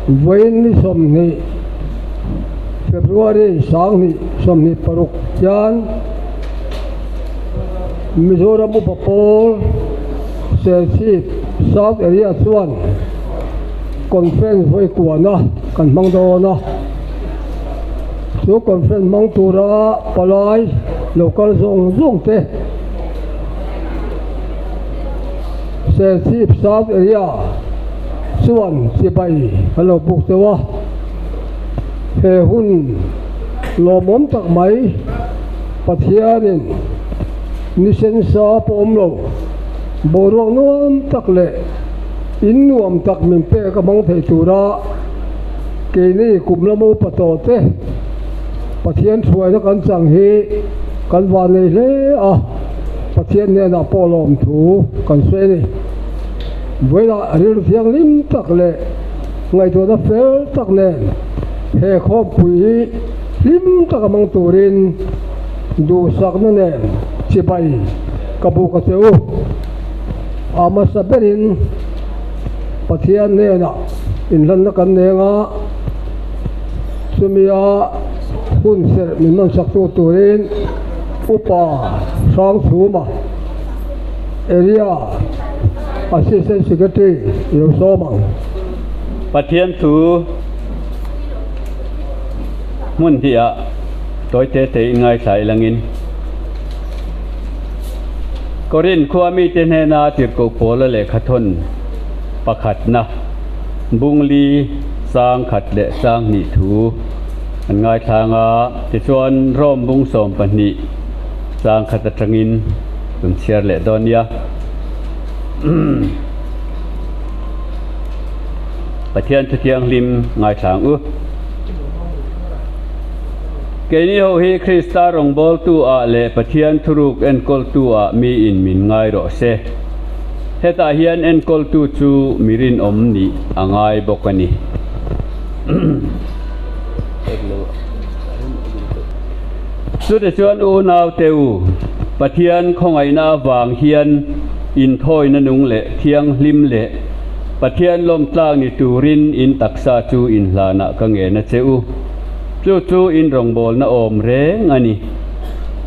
Vawiin ni 20 February 2026 hian Mizoram Upa Pawl Serchhip South Area chuan Conference vawi kuahna kan hmang dawn a. Chu Conference hmang tura palai lo kal zawng zawng te Serchhip South Area chuan chibai an lo buk deuh a, he hun lawmawm tak mai Pathianin ni sensa pawh awm lo, boruak nuam tak leh in nuam tak min pek a hmang thei tura keini kum lama upa tawh te Pathian hruaina kan chang hi kan vannei hle a, Pathian hnenah pawh lawmthu kan sawi a ni. Vawilah rilru thianghlim tak leh ngaihtuahna fel tak nen he khawmpui hi hlim taka hmang turin duhsakna nen chibai ka buk a che u. A hmasa berin Pathian hnenah inhlanna kan neng a, chumia hun serh min hmansaktu turin Upa Hrangchhuma Area Assistant Secretary lo sawm ang. Pathian thu hmun hnih-ah tawi te te in ngaithla ilangin Korinth khua mite hnena tirhkoh pawla lehkha thawn pakhatna bungli chang khat leh chang hnih thu an ngaithla ang a, tichuan Rome bung 12 chang khat atangin kan chhiar leh dawn nia. Pathian thu thianghlim ngaithla ang u. Keini ho hi Krista rawngbawltu ah leh Pathian thuruk enkawltu ah miin min ngai rawh se. Hetah hian enkawltu chu mi rinawm nih a ngai bawk a ni. Chutichuan unaute u, Pathian khawngaihna avang hian inthawina nung leh thianghlim leh Pathian lawmtlak ni turin in taksa chu inhlanah ka ngen a che u. Chu chu in rawngbawlna awm reng a ni.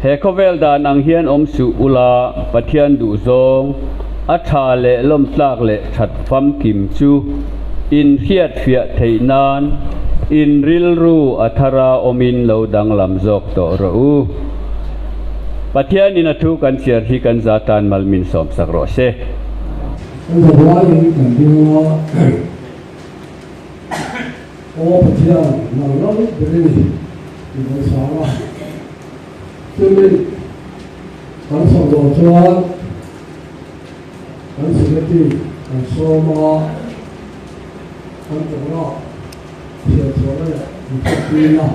He khawvel dan ang hian awm suh ula, Pathian duhzawng, a tha leh lawmtlak leh that famkim chu in hriatfiah theih nan in rilru a thara awmin lo danglam zawk tawh rawh u. Pathianin a thu kan chhiar hi kan za tan mal min sawmsak rawh se. Kan zavaiin kan ding a, Aw Pathian, nang lo ber i ni tih kan sang a. Chumi kan sawm zawh chuan Kan secretary kan sawm a, kan tawrh a, chhiar chhuahna leh inchhawppuina.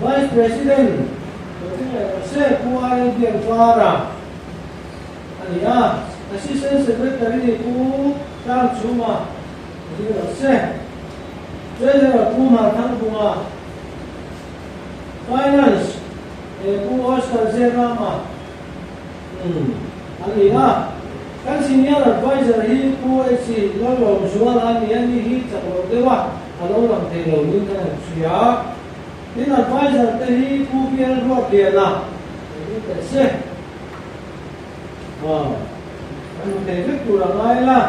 Vice President Doctor leh Jose Pu RL Biakvara a ni a, Assistant Secretary Pu Tlangchhuma a ni rawh se. Treasurer Pu Hmarthangvunga, Finance Pu Oscar Zerama a ni a. Kan Senior Adviser hi Pu HC Lalawmzuala a ni a, ni hi chak loh deuh a, a lo lang thei lo niin kan han hria. Tin Adviser te hi Pu Bial Ruatliana ni teh se. Aw, kan hmu thei vek tur a ngai la.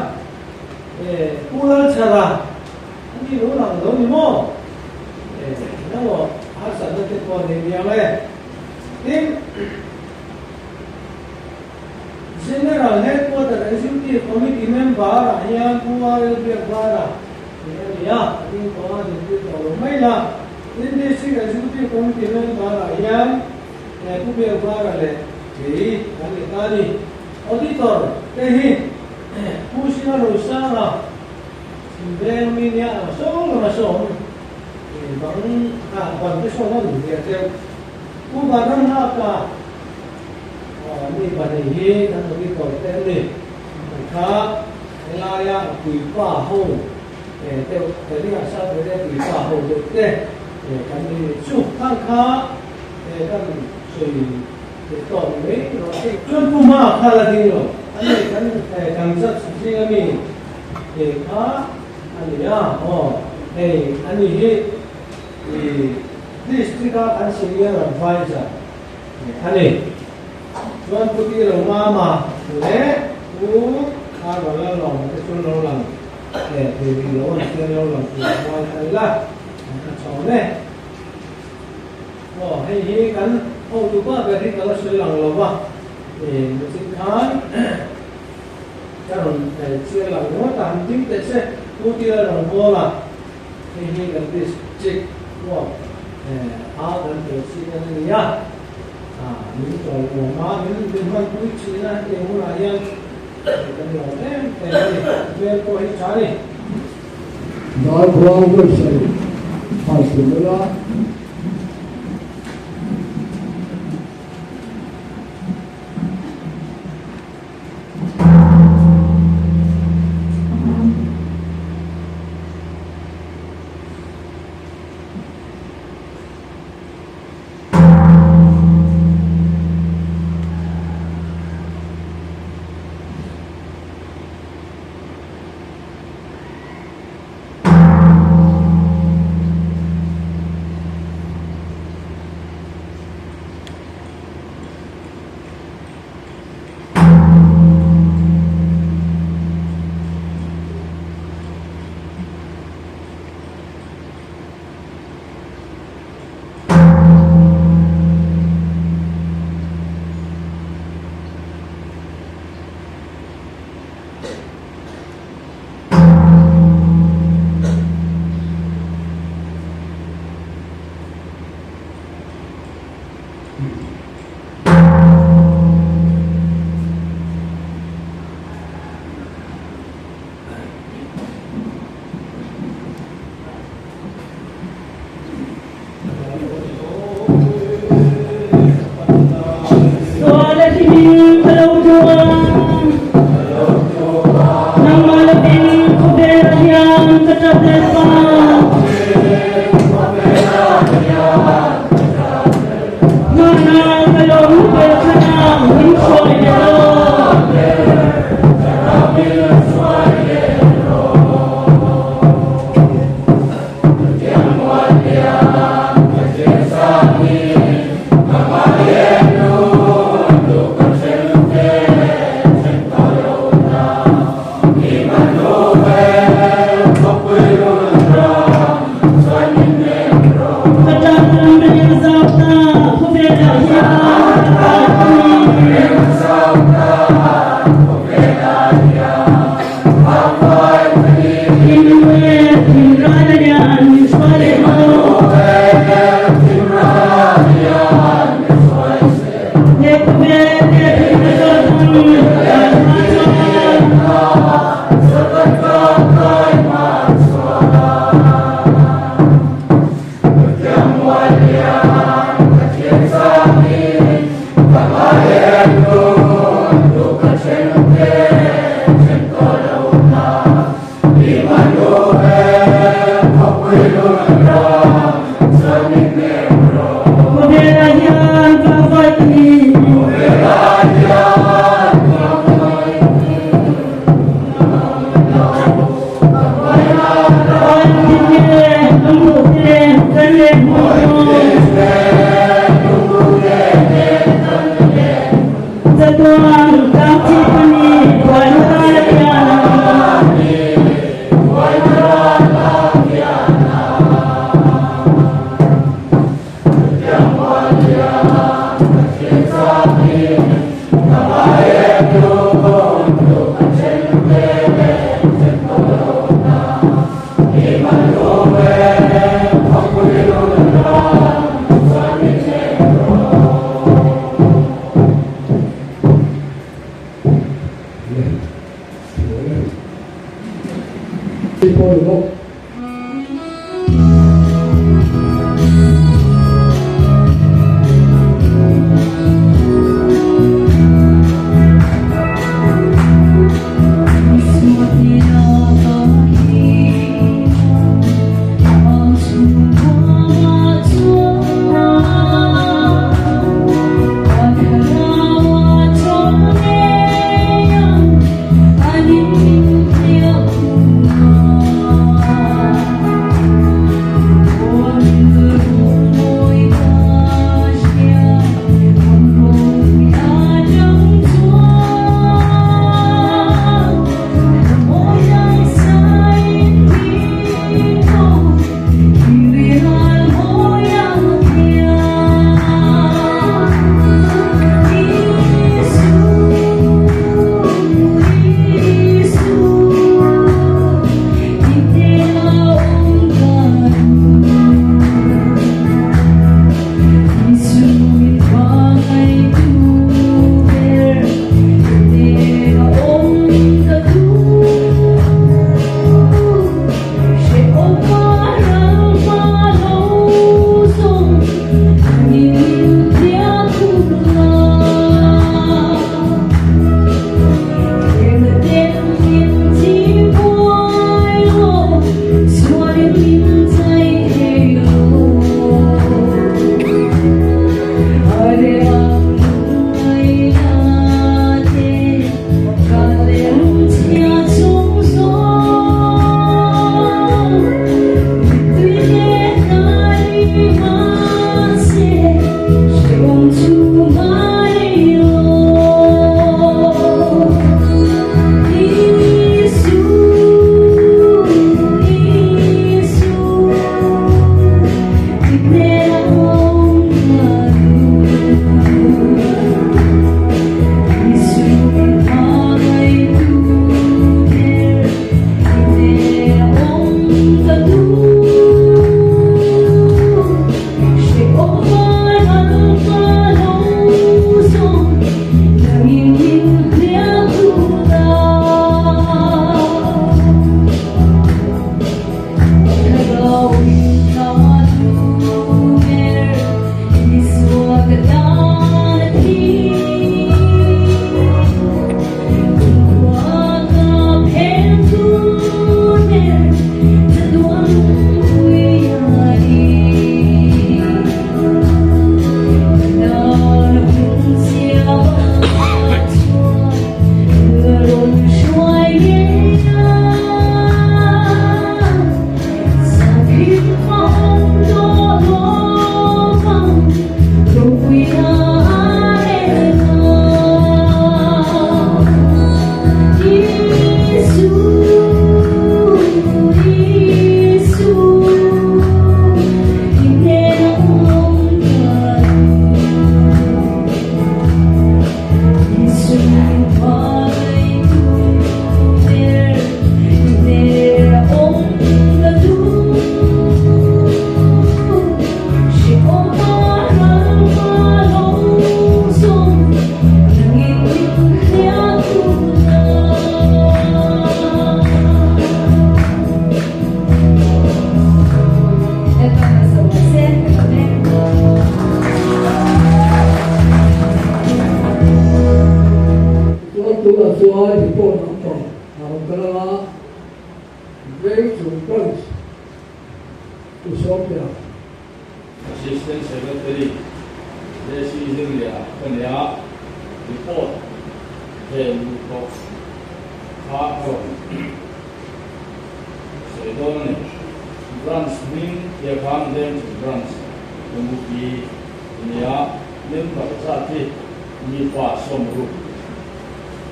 E, Pu Lalchhara, a ni lo lang lo ni maw? E, engemaw harsatna te pawh a nei miang e. Tin, General Headquarter Executive Committee member ah hian Pu RL Biakvara ni a ni a, a ding tawh a, dinpui tawh lo mai la. Tin, District Executive Committee member ah hian Pu Biakvara leh kei kan ni ta a ni. Auditor te hi Pu Sina Rosanga, Chhimveng mi nia ang saw lama sawm bang ah ban te sawn a ni ve teuh. Pu Vanramnghaka mi pahnih hi kan auditor te an ni. An kha helaia puipa ho deuh Delhi-ah South Korea puipa ho deuh te kan ni chu khang kha kan sawi leh tawh ni mai rawh se. Chuan Pu Hma kha la ding lo a ni kan kan judge zinga mi kha a ni a aw hei a ni hi District a kan senior adviser a ni. Chuan Pu Ti Lo Mama leh Pu Arwa Lalawma te chu lo lang eh thei rih lo an tia lo lang tur a ngai ta ila an ka chhawn e. Aw hei hi kan hotu pa ber hi ka la sawi lang lo va, eh nachin khan ka rawn chiar lang ringawt a, han ding teh se Pu Ti Lalrawngbawla Hei hi kan district huap a kan president a ni a, min chawiawm a, min hmanpui thin a, hetiang hunah hian kan lawm em em a ni, hmel pawh hi tha a ni. Darkhuang website han tum ila. JC Zirliana ka ni a, report vel luh tawh kha ka rawn sawi dawn a ni. Branch hming tia khan Lengchung Branch MUP a ni a, member zat hi mipa 60,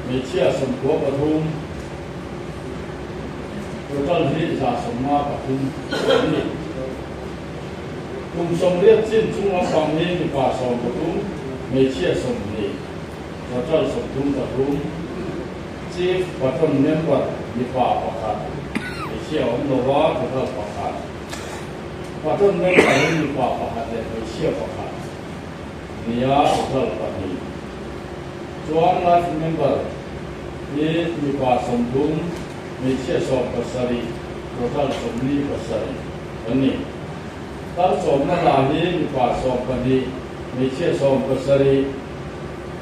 hmeichhia 93, total hi 153 a ni. Kum 80 chin chung lampang hi mipa 13, hmeichhia 20, total 33, Chief Patron Member mipa pakhat, hmeichhia awm lova total pakhat, Patron Member hi mipa pakhat leh hmeichhia pakhat nia total pahnih. Chuan Life Member hi mipa 30, hmeichhia 17, total 47 kan ni. Tar sawmna hla hi mipa 12, hmeichhia 17,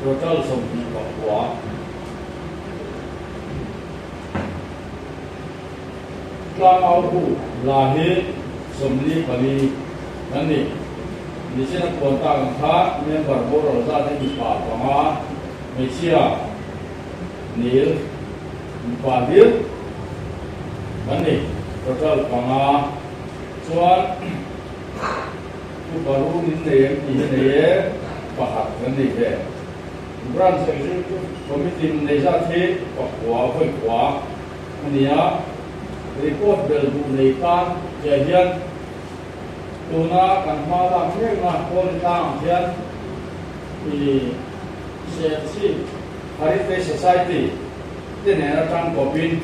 total 29. Tlangau bu hla hi 44 kan ni. Nichin a puan tak ang kha member boral zat hi mipa panga, hmeichhia nil, mipa hlir kan ni. Total panga chuan upa ru min nei em tih hi nei e, pakhat kan nei ve. Branch Executive Committee nei zat hi pakua vawi kua a ni a, report bel duh nei tan chiah hian tuna kan hma lak mekna Kawli tlangah hian i Serchhip Heritage Society te nen atang kawpin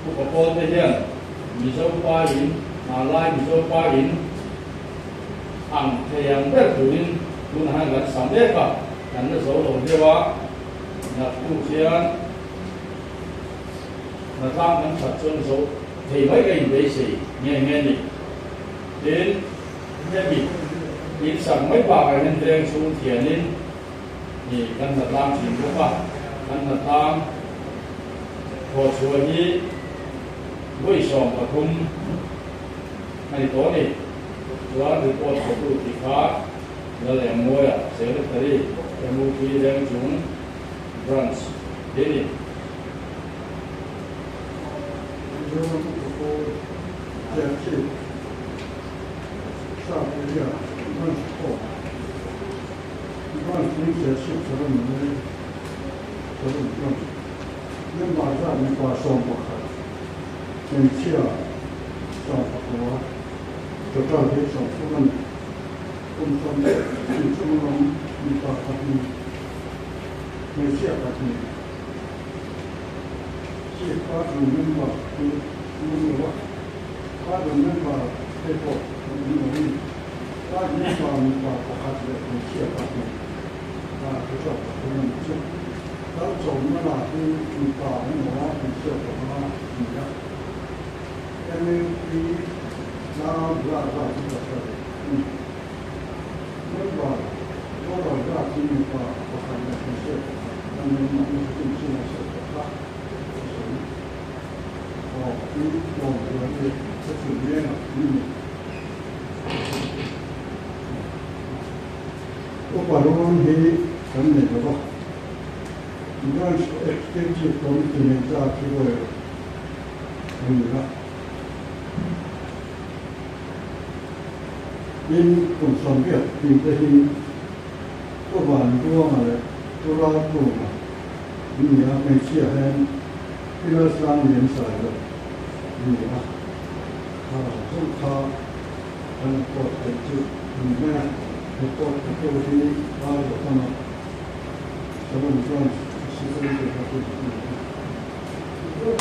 Upa pawl te hian Mizo pa in hmanlai Mizo pa in ang thei ang ber turin tunah hian kan sa mek a, kan la zo lo deuh a, naktuk hian hnatlang kan that chuan zo thei mai ka inbeisei nghe nghe a ni. Tin, hemi in sak mai bakah hian veng chhung thianin i kan hnatlang thin bawk a, kan hnatlang thawhchhuah hi vawi 13 a ni tawh a ni. Chuan report petu tih kha Lalengmawia Secretary MUP Lengchung Branch hi a ni. Mizoram Upa Serchhip South Area Branch pawh Branch hming Serchhip Saron Veng Saron Branch Member zat mipa 11, hmeichhia 19, total hi 30 a ni. Kum 70 chin chung lam mipa pahnih, hmeichhia pahnih, Chief Patron Member hi an awm lo a, Patron Member te pawh an awm lo a ni. Life Member mipa pakhat leh hmeichhia pahnih total pathum a ni chu. Kal chawmna lah hi mipa an awm a, hmeichhia panga a ni a. MUP tlang bula zat hi pasarih a ni. Member boral zat hi mipa pakhat leh hmeichhia pakhat a ni a, mahni chakin chin a sawi tawh kha a sawi. Aw, tin, tlawm zual hi ka chhun reng a ni ni. Upa rawn hi kan nei lo va, Branch Executive Committee nei zat hi vawi ruk a ni a. Tin, kum 80 tih te hi Pu Vanbuanga leh Pu Ralkunga an ni a, hmeichhia hian Pi Lalsanglian Sailo an ni a, kha zawng kha kan report theih chu a ni mai a, report petu hi Ralzawtana Salon Branch Assistant Secretary a ni a.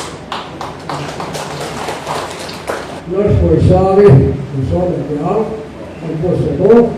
Lalhruaisari an sawi leh teh ang, an buatsaih bawk.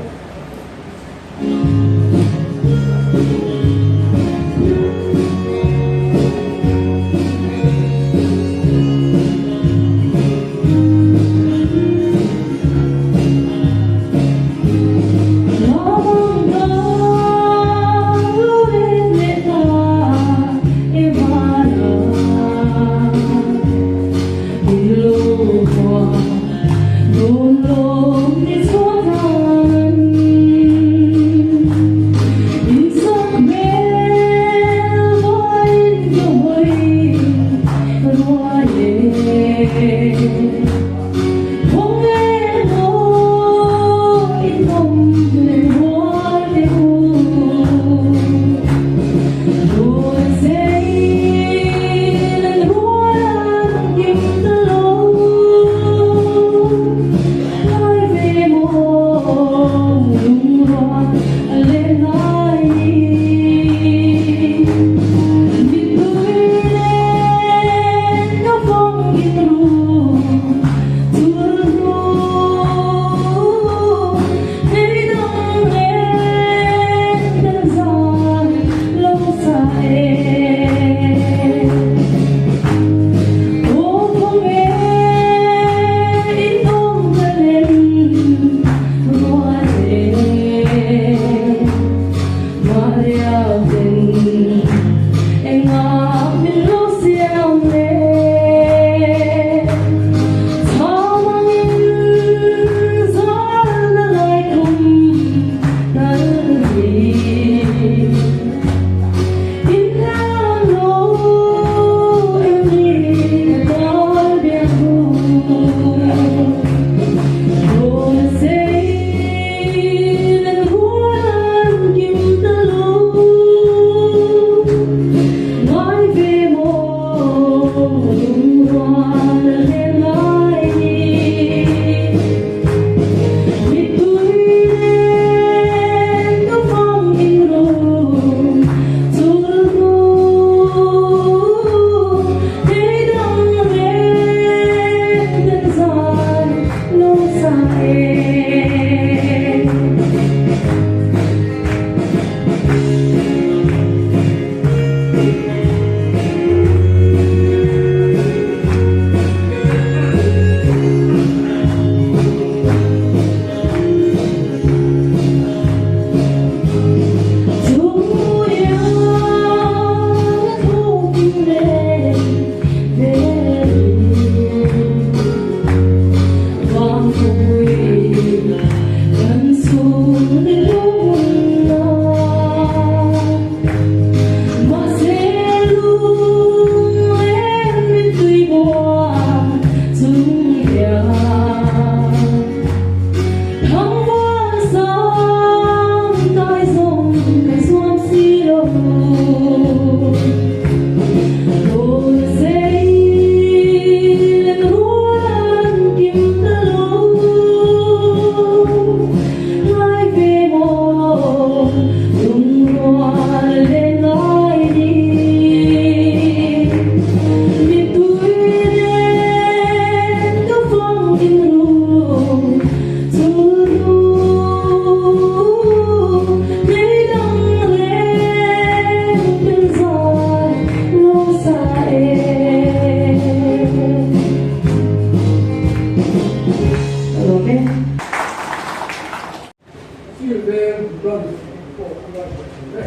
e.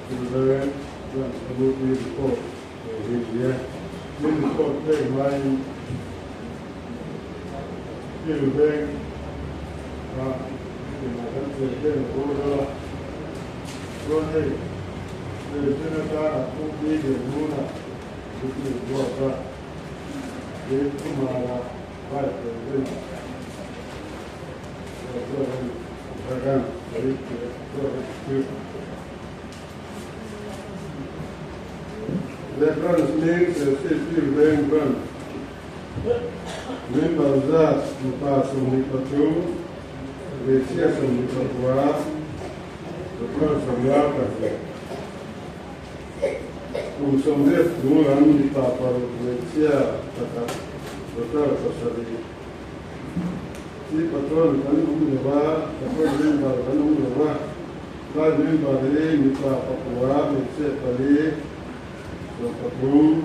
Silver chuan MUP report hei hi ni e. Min report pek hmain Silveng a inah kan chei vel a boral a, chuan hei President atana MUP Lianhmuna meeting buat a, tin Kumara Vice President The branch hming Serchhip Veng Branch member zat mipa 23, hmeichhia 29, total 51. Kum 80 chung lam mipa paruk hmeichhia pakhat, total pasarih. Chi patron kan awm lo va, patron member kan awm lo va, life member hi mipa pakua, hmeichhia pali, 13.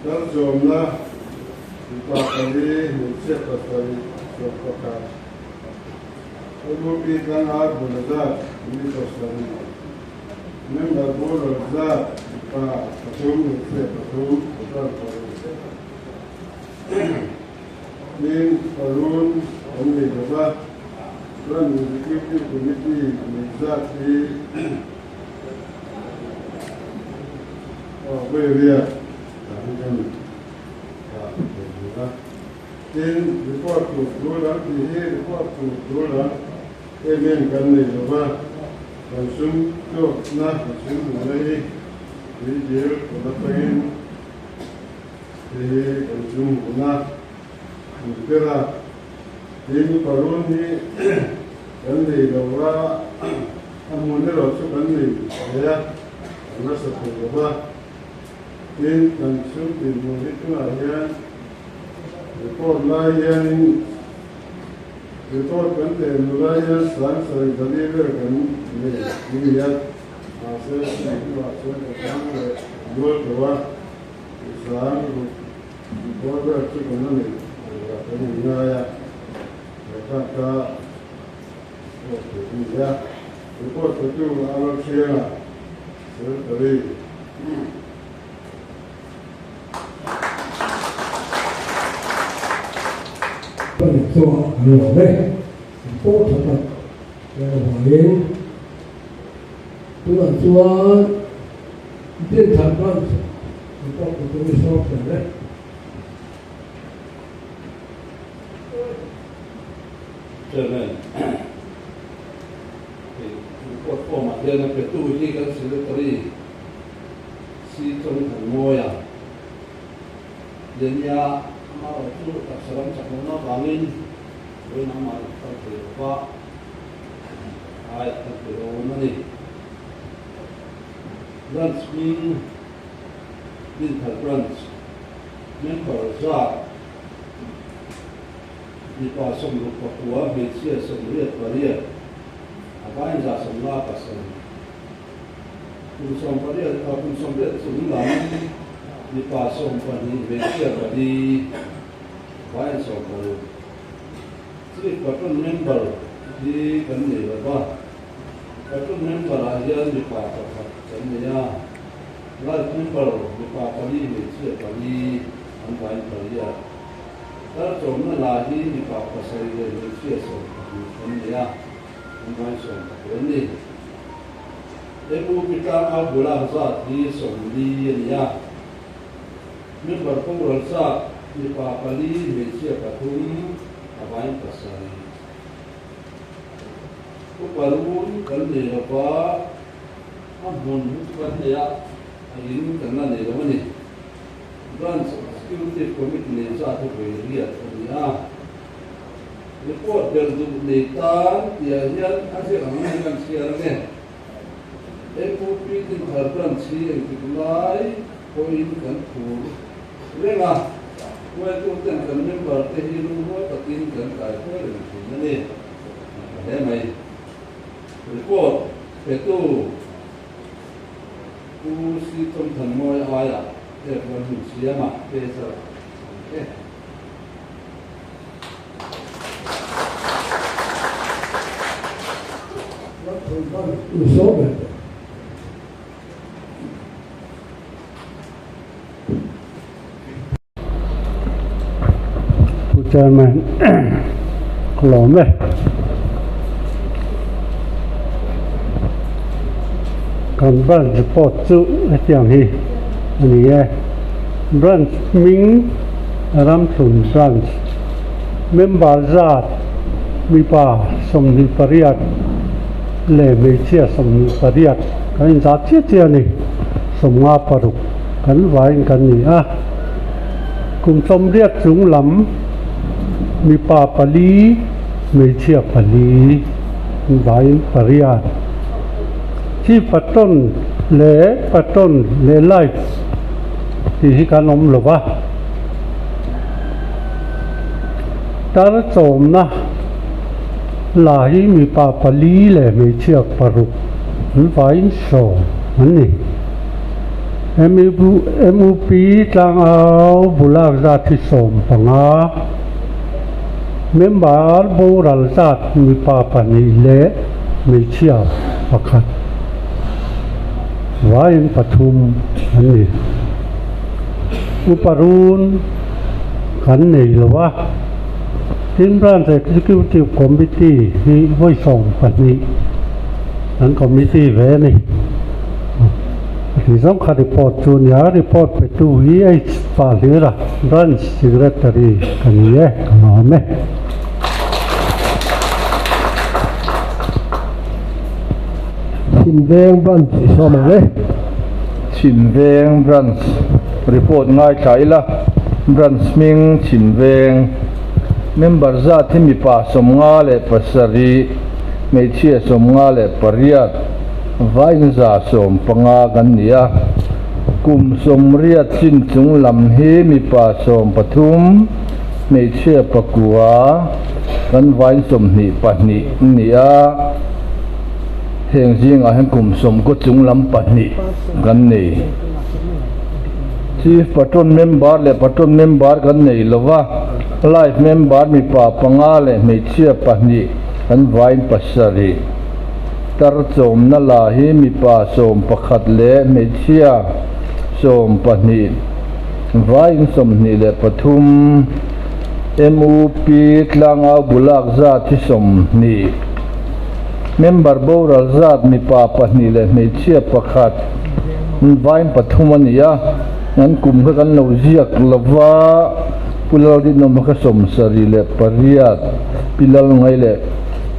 Kal zawmna mipa pali, hmeichhia pasarih, 11. MUP tlanga bula zat mi pasarih, member boral zat mipa pathum, hmeichhia pathum, total paruk. Tin, Parun an nei lo va, chuan Executive Committee nei zat hi vawiria tah hi kan dah thei tur a. Tin, report tur tul ang tih hi report tur tul ang em em kan nei lo va, kan sum tuakna, kan sum hmuhna hi tuidil kawt atangin Hei hi kan chung hmuhna an ber a, tin parun hi kan nei lo a, a hmun erawh chu kan nei thei a, kan la sa thei lo va, tin kan chhung dinhmun hi tunah hian report lai hianin report kan teh hnu lai hian sang sarih zali vel kan nei ni a, mahse chumi hnuah chuan kan sang leh nual tawh a. Zan ruk bawr ber chu kan la nei tur ah kan in ngai a, he kha kha report tur a ni a, report pe tu a lo thiang a, secretary. Ka mit chungah kan lawm e, kan pawh tha tak leh avangin tunah chuan Dinthar Branch report pe tur i sawm tel e. Chairman, hei report form ah hian a petu hi kan Secretary Si Chong Than Mawia Lenia amaherawh chu taksa ram chak lohna avangin vawiin amah a kal thei lo va, ai a kal thei lo awm a ni. Branch hming Dinthar Branch member zat mipa 69, hmeichhia 88, a vain 57. Kum 18 kum 80 chung lam mipa 12, hmeichhia pali, a vain 16. Chief Patron member hi kan nei lo va. Patron member ah hian mipa pakhat kan nei a, life member mipa pali hmeichhia pali an vain pali a, tarchawmna la hi mipa pasarih leh hmeichhia 12 kan nei a, an vain 14 an ni. MUP tlangau bulak zat hi 40 a ni a, member boral zat mipa pali hmeichhia pathum a vain pasarih. Upa run kan nei lo va, a hmun hi chu kan nei a, a in kan la nei lo a ni. Branch Executive Committee nei zat hi vawi riat a ni a. Report belh duh nei tan tihah hian a ziak ang ang hi kan chhiar ang e. MUP Dinthar Branch hi engtik lai pawhin kan phur reng a, hruaituten kan member te hi lungrual takin kan kaihruai reng thin a ni. A hle mai. Report petu Pu Si Chawmthanmawia aiah F ram hmun siama Pacer an e. In sawm ve teh. Pu Chairman, ka lawm e. Kan branch report chu hetiang hi a ni e. Branch hming Ramthlun Branch member zat mipa 28 leh hmeichhia 28 kan inzah chiah chiah a ni. 56 kan vaiin kan ni a. Kum 80 chung lam mipa pali, hmeichhia pali vaiin pariat. Chief Patron leh Patron leh Life tih hi kan awm lo va. Tar chawmna la hi mipa pali leh hmeichhia paruk an vaiin sawm an ni. MUP tlangau bulak zat hi 15, member boral zat mipa pahnih leh hmeichhia pakhat vaiin pathum an ni. Upa run kan nei lo a, tin Branch Executive Committee hi vawi 12 an committee ve a ni. Ti zawng kha report chu nia, report pe tu hi H pa hlir a, Branch Secretary ka ni e, ka lawm e. Chhimveng Branch i sawm ang e. Chhimveng Branch report ngaithla ila, Branch hming Chhimveng, Member zat hi mipa 57, hmeichhia 58, Vain 150 kan ni a, kum 80 chin chung lam hi mipa 13, hmeichhia pakua kan vain 22 ni a, heng zingah hian kum 90 chung lam pahnih kan nei. Chief Patron member leh Patron member kan nei lova, Life member mipa panga leh hmeichhia pahnih kan vain pasarih. Tar chawmna la hi mipa 11 leh hmeichhia 12, vaiin 23, MUP tlangau bulak zat hi 20, member boral zat mipa pahnih leh hmeichhia pakhat, vaiin pathum a ni a, an kum kha kan lo ziak lova, Pu Lalrinawma kha 78, Pi Lalngai leh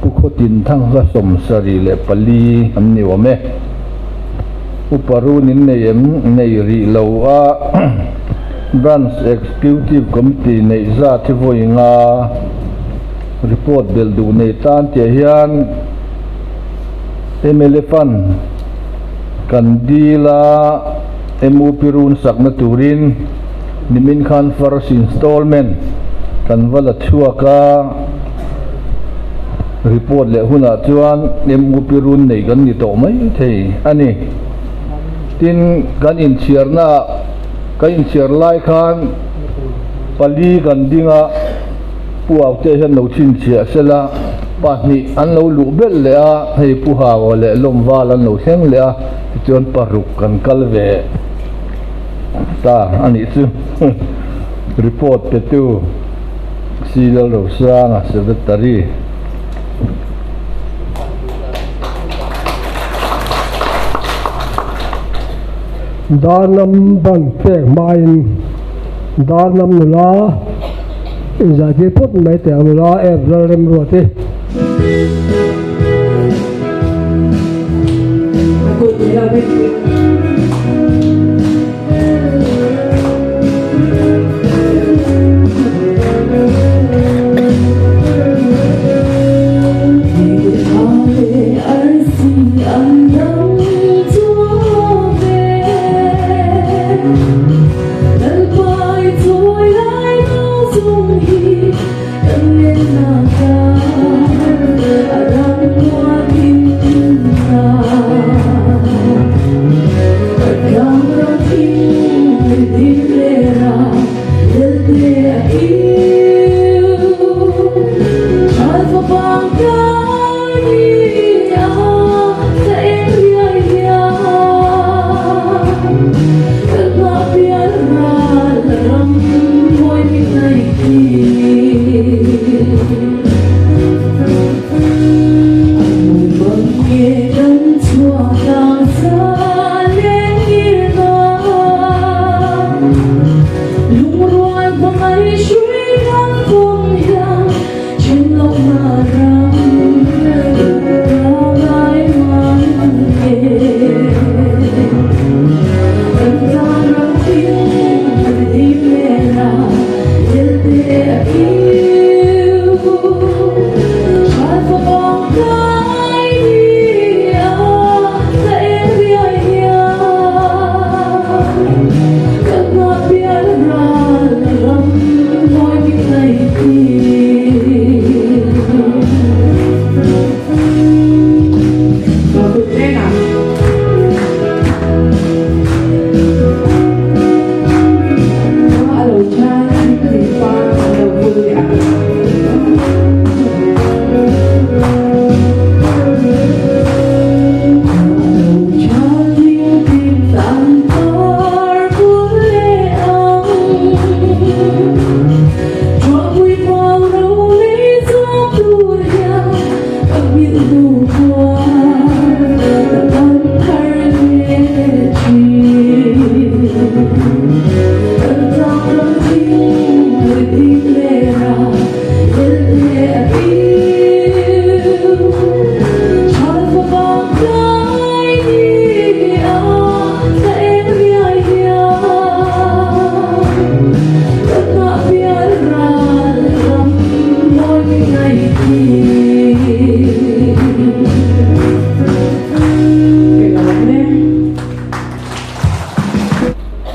Pu Khawtin thang kha 74 an ni awm e. Upa run in nei em? Nei rih lo a. Branch Executive Committee neih zat hi vawi nga report belh duh nei tan tih hian mla fund kan dil a, MUP run sakna turin nimin khan first installment kan va la chhuak a. Report leh hunah chuan MUP run nei kan ni tawh mai thei a ni. Tin, kan inchhiarna kan inchhiar lai khan pali kan ding a, Pu Aute hian lo chhinchhiah sela, pahnih an lo luh belh leh a, hei Pu Hau leh Lawmval an lo thleng leh a, tichuan paruk kan kal ve ta a nih chu. Report petu. Si Lalrosanga Secretary. Darnam ban pek hmain Darnam nula inzaitir phawt mai teh ang nula Ep Lalremruat i.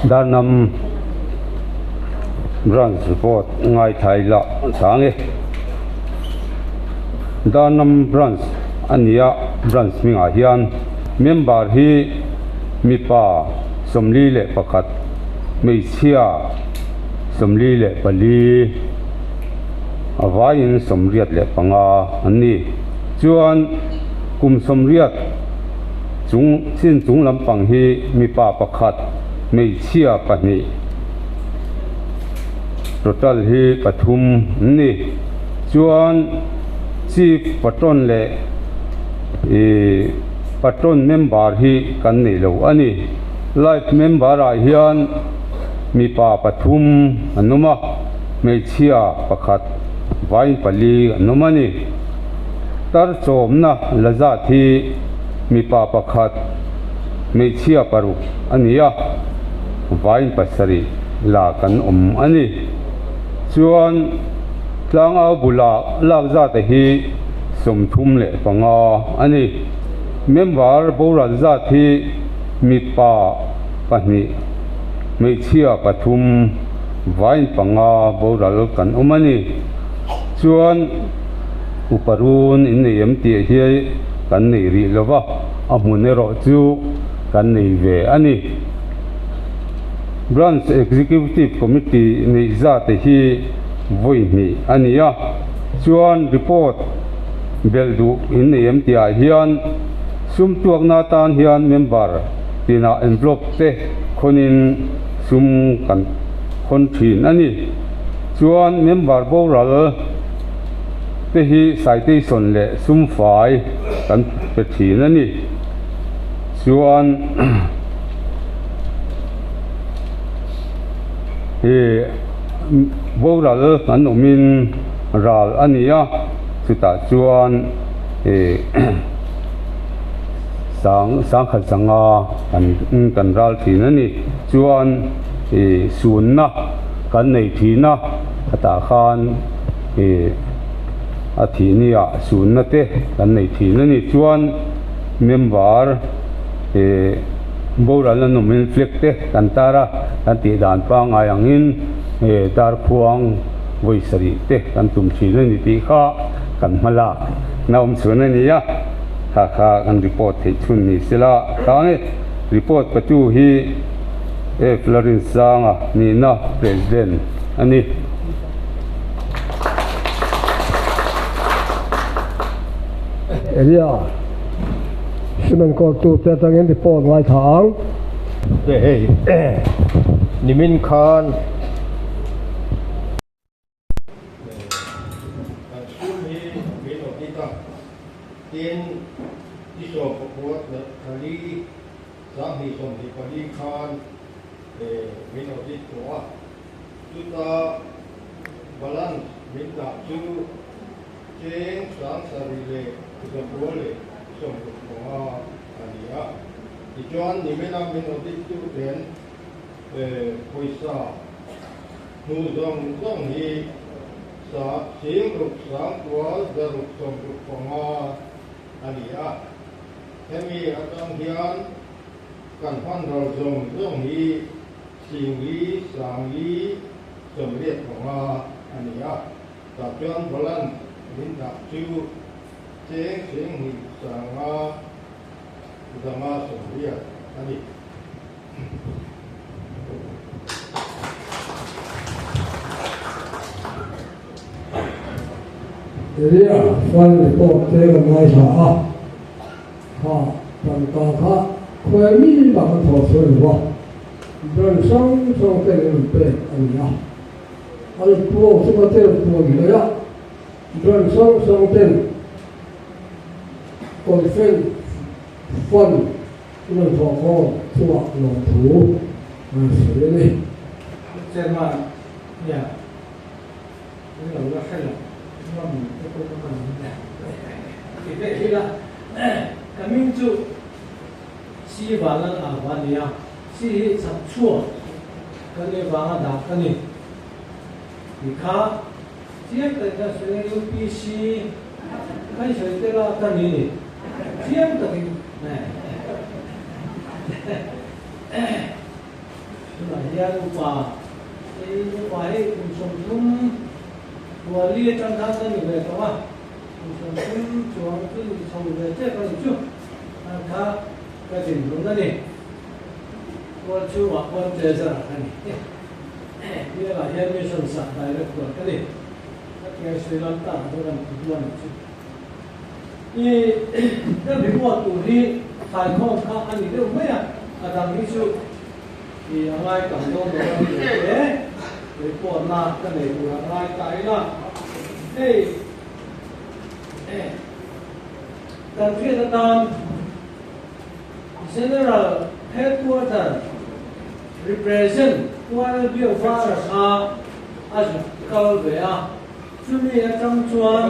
Darnam Branch report ngaithla ila chang e. Darnam Branch a nia branch hmingah hian member hi mipa 41 hmeichhia 44 a vaiin 85 an ni. Chuan kum 80 chung chin chung lampang hi mipa pakhat hmeichhia pahnih total hi pathum an ni. Chuan chief patron leh ih patron member hi kan nei lo a ni. Life member ah hian mipa pathum an awm a, hmeichhia pakhat vain pali an awm a ni. Tar chawmna la zat hi mipa pakhat hmeichhia paruk a ni a, vain pasarih la kan awm a ni. Chuan tlangau bulah lak zat hi 35 a ni. Member boral zat hi mipa pahnih hmeichhia pathum vain panga boral kan awm a ni. Chuan uparun in nei em tih hi kan nei rih lova, a hmun erawh chu kan nei ve a ni. Branch Executive Committee neih zat hi vawi hnih a ni a, chuan report belh duh in nei em tih ah hian sum tuakna atan hian member tinah envelope te khawnin sum kan khawn thin a ni. Chuan member boral te hi citation leh sum fai kan pe thin a ni. Chuan ih boral an awmin ral a ni a, chutah chuan ih sang sangkhat sanga kan kan ral thin a ni. Chuan ih sunna kan nei thin a, khatah khan ih a thih nia sunna te kan nei thin a ni. Chuan member ih boral an awmin flag te kan tar a, kan tih dan pangngai angin ih darkhuang vawi sarih te kan tum thin a ni tih kha kan hma lak na awm chhun a ni a, kha kha kan report theih chhun ni sela tang e. Report patu hi F Larinsanga nihna President a ni. Area Cement kawltu te atangin report ngaithla ang. Hei nimin khan. Kan sum hi min audit a, tin i sawmpakua thali 2024 khan min audit tawh a, chuta balance min dah chu cheng 7,165 a ni a. Tichuan nimina min audit tu ten pawisa hnu zawng zawng hi sa sing ruk sang kual zaruk 65 a ni a. Hemi atang hian kan hman ral zawng zawng hi sing li sang li 85 a ni a. Tah chuan balance min dah chu cheng 2 sanga zanga 80 a ni. Area fund report te kan ngaithla a, kha tangka kha khawi mi bak an thawh chhuah lo a, branch hrang hrang ten an rawn pek a ni a, an tuak chunga tel tuan hle a, branch hrang hrang ten. Conference Fund in rawn thawh khawm chungah lawmthu an sawi a ni. Chairman hian min lo la hre lo, ngam te pawh ka hman hle ti ve hi la, ka hming chu Si Vanlal Ava a ni a, Si hi chak chhuak ka nih avanga dah ka ni tih kha chiang takin ka sawi a, UPC ka i sawi tel a ka ni ni chiang takin tunah hian upa hei upa hei kum 30 Puali atang khan ka ni ve tawh a, kum 30 chuang chu ni chho ve tep a ni chu. A kha ka dinhmun a ni. Tual chhungah pawn treasurer ka ni. Bialah hian mission sah director ka ni. Ka tiang Sri Lanka ah chuan kan ti duan ang chu. I ka report tur hi khaikhawm kha a ni deuh mai a, a dang hi chu i a ngai tam dawn lo a ni lo te. Report na ka nei tur a ngai ta ila. Hei Kan hriat atan General Headquarter Represent Kuala Biovara kha a zuk kal ve a, chumi atang chuan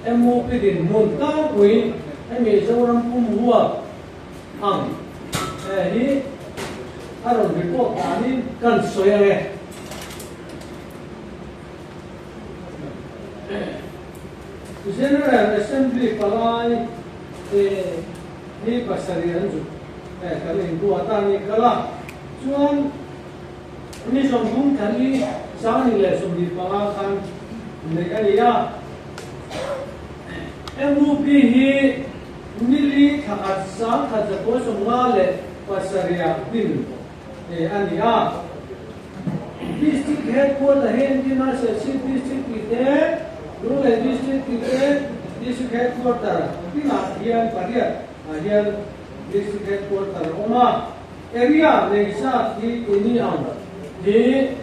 MUP dinhmun tlangpui hemi Zoram pum huap ang hi a rawn report danin kan sawi ang e. General Assembly palai te hi pasarih an zuk kan inbuat a ni kal a, chuan ni 30 thali 2025 khan neih a ni a. MUP hi nili thlakhat 1957 ah din a ni a. District Headquarter hi engtin a Serchhip District tih te, Lunglei District tih te, District Headquarter tinah hian pariat ah hian District Headquarter a awm a. Area nei zat hi tuni ang hi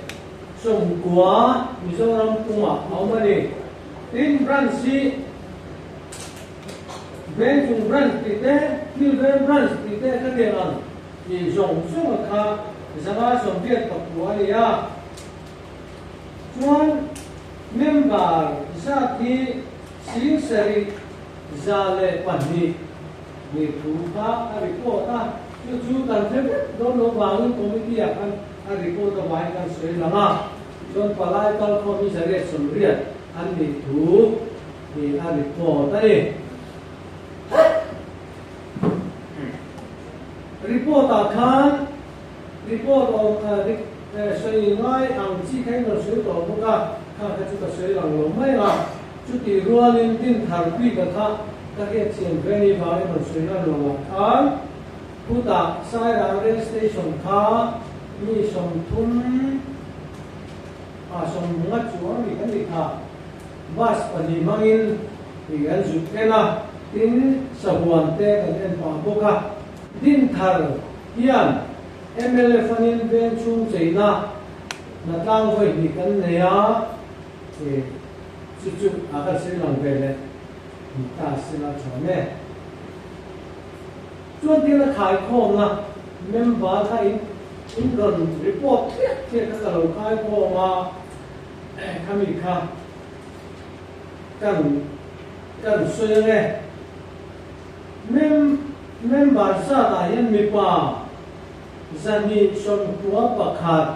90 Mizoram pumah a awm a ni. Tin, Branch hi Vengchung Branch tih te, Thilveng Branch tih te ka tiang ang. Tih zawng zawng a kha 189 a ni a. Chuan member zat hi 7102 ni thu kha a report a, chu chu kan hre vek dawn lo vangin committee ah khan a report avangin kan sawi lang a. Chuan palai kalkhawm hi 180 an nih thu hi a report a ni. Report ah khan report awm sawi ngai ang chi kha in rawn sawi tawh bawk a, kha kha chu ka sawi lang lo mai a, chutih rualin din thar bik a kha ka hriat chian ve ni vangin rawn sawi lan lo ah khan khutah Sairang rail station kha mi 30 ah 50 chuang mi kan ni kha bus pahnih hmangin tih kan zuk en a, tin sahuan te kan en pah bawk a. Dinthar hian mla fanin veng chhung cheina hnatlang vawi hnih kan nei a, e chu chu a kan sawi lang ve leh ni ta sila chuan e. Chuan thil a khaikhawmna member kha in in rawn report thliah thliah kha ka lo khaikhawm a, khami kha. Kan kan sawi ang e. Mem member zatah hian mipa 291,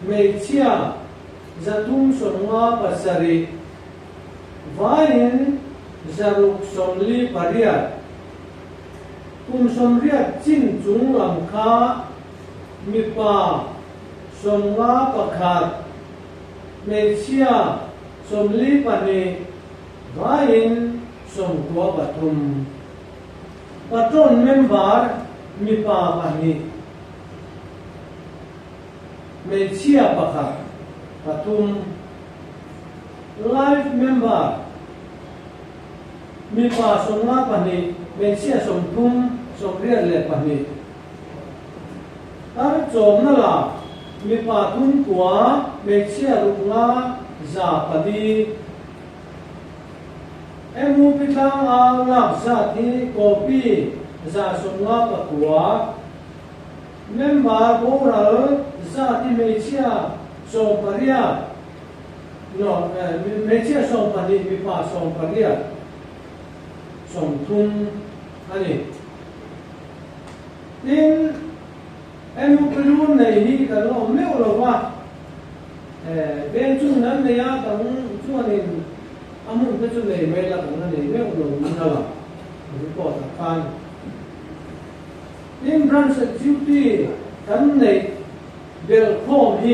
hmeichhia 357, vaiin 648. Kum 80 chin chung lam kha mipa 51, hmeichhia 42, vaiin 93. Patron member mipa pahnih, hmeichhia pakhat, pathum. Life member mipa 52, hmeichhia 30, 82. Tar chawmna la mipa 39, hmeichhia 604. MUP tlangau lak zat hi copy 159. Member boral zat hi hmeichhia 18, no, hmeichhia 12, mipa 18, 30 a ni. Tin, MUP lu nei hi kan la awm meuh lo va, veng chung nan nei a, dang chuanin a hmun te chu nei mai la kan la nei meuh lo niin a lang, report ah khan. Tin, Branch Duty kan neih belh khawm hi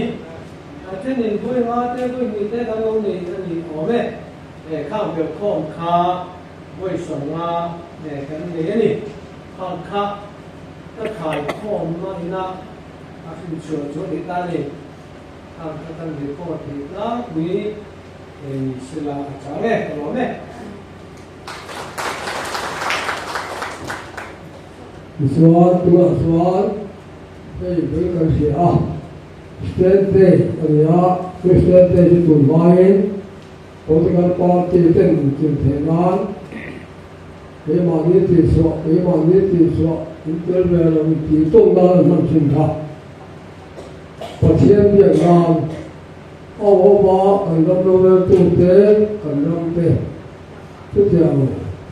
a thenin vawi nga te vawi hnih te kan lo nei a ni awm e. Khang belh khawm kha vawi 50 kan nei a ni. Khang kha ka khai khawm na ina a hrinchhuah chu a ni ta a ni. Khang kha kan record theih tlangpui ni sela a chang e, ka lawm e. Tichuan tunah chuan hei bul kan hria a, Stand Day a ni a, chu Stand Day chu tun hmain political party ten inchilh theih nan keimahni tihchhuah, keimahni tihchhuah in tel ve lo intih tawn nan an hman thin kha. Pathian biak nan a awm a, kan ram roreltute, kan ramte chutiang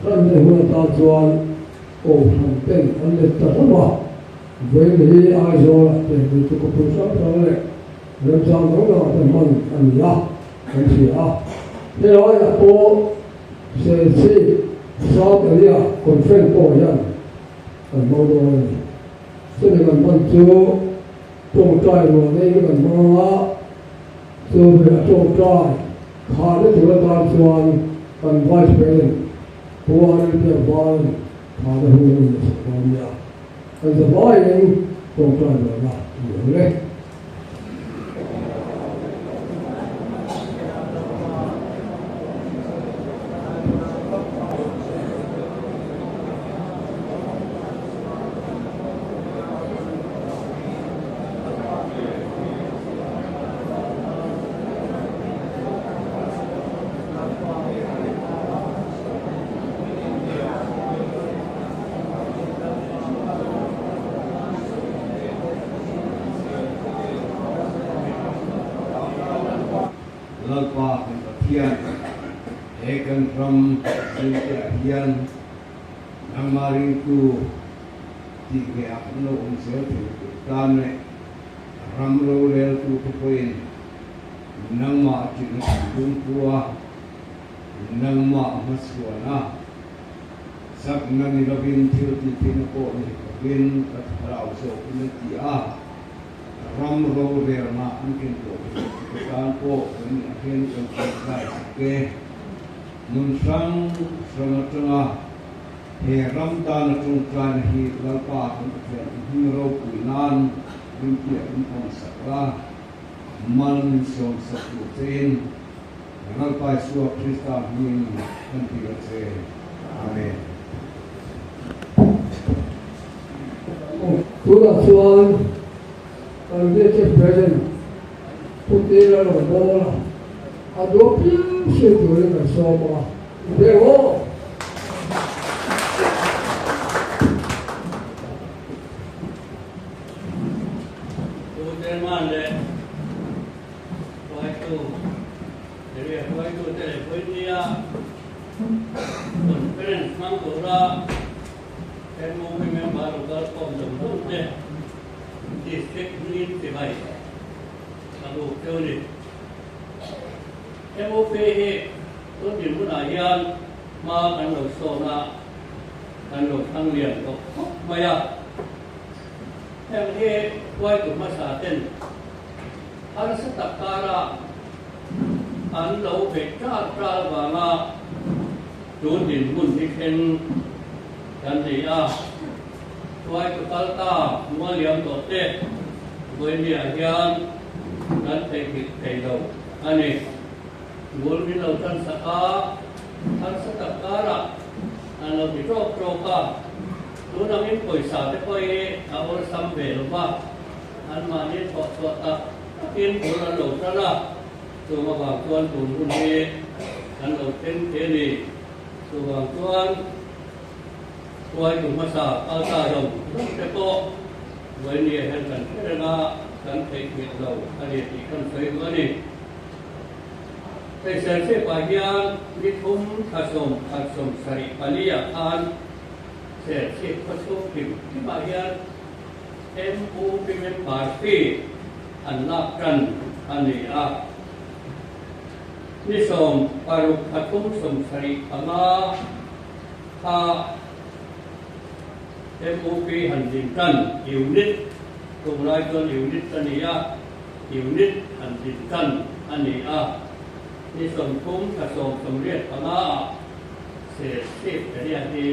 hran leh hun atan chuan Kohhran ten an let ta hlauh a, vawiin hi Aizawl ah te mi chu khawpui hrang hrang leh remchang dang dang ah te hman a ni a, kan hria a. Helaiah pawh Serchhip South Area Conference pawh hian kan hmang dawn a ni. Chumi kan hman chu tawngtai ruah neiin kan hmang ang a, chu a tawngtai kharna tur atan chuan kan Vice President Pu Arelpia Val thana hun a ni sak dawn nia. Kan zavaiin tawngtai ruahna a ni ang e. Lalpa kan Pathian, he kan ram zingteah hian nangmah ringtu tih nge a kan lo awm zel thei tur tan leh ram roreltute pawhin nangmah ṭihna thinlung pu a, nangmah hmachhuan a, chakna ni lovin thil tih theihna pawh ni hek lovin ka thlarau zawkin a ti a, ram rorelna an ken tawh theih loh te tan pawh kan nih ah hian kan ṭangkai sak e. Hmun hrang hrang aṭanga he ram tana ṭawngṭaina hi Lalpa kan Pathian hming ropui nan rinpiah in awm sak la. Mal min sawm sak duh chein Lalpa Isua Krista hmingin kan dil a che. Amen. Tunah chuan kan VHF President Pu Tira lo bawl a, a duh apiang hriat turin kan sawm ang a, inpek aw! Pu Chairman leh hruaitu, area hruaitute leh Vawinia Conference hmang tura MOP member lo kal khawm zawng zawng te District hmingin chibai ka buk teuh a ni. MOP hi tun dinhmunah hian hma kan lo sawn a, kan lo thlang lian tawh khawp mai a. Heng hi hruaitu hmasa ten harsa tak kara an lo beih ṭar ṭar avanga tun dinhmun hi thleng kan ni a. Hruaitu kal ta mual liam tawh te vawinia hian kan theihnghilh thei lo a ni. Bul min lo tan sak a, harsa tak karah an lo ti ṭawk ṭawk a. Tun angin pawisa te pawh hi a awlsam ve lo va, anmahni thawh chhuah tak takin bul an lo tan a, chung avang chuan tun hun hi kan lo thleng thei a ni. Chuvang chuan hruaitu hmasa kalta zawng zawng te pawh Vawinia hian kan hre reng a, kan theihnghilh lo a ni tih kan sawi duh a ni. Hei Serchhip-ah hian ni thum thla 11 74 ah khan Serchhip khawchhung hlim hlimah hian MUP member fee an lak tan a ni a. Ni 16 thla thum 75 kha MUP han din tan unit, tunglai chuan unit a ni a, unit han din tan a ni a. Ni 30 thla 10 85 ah Serchhip area hi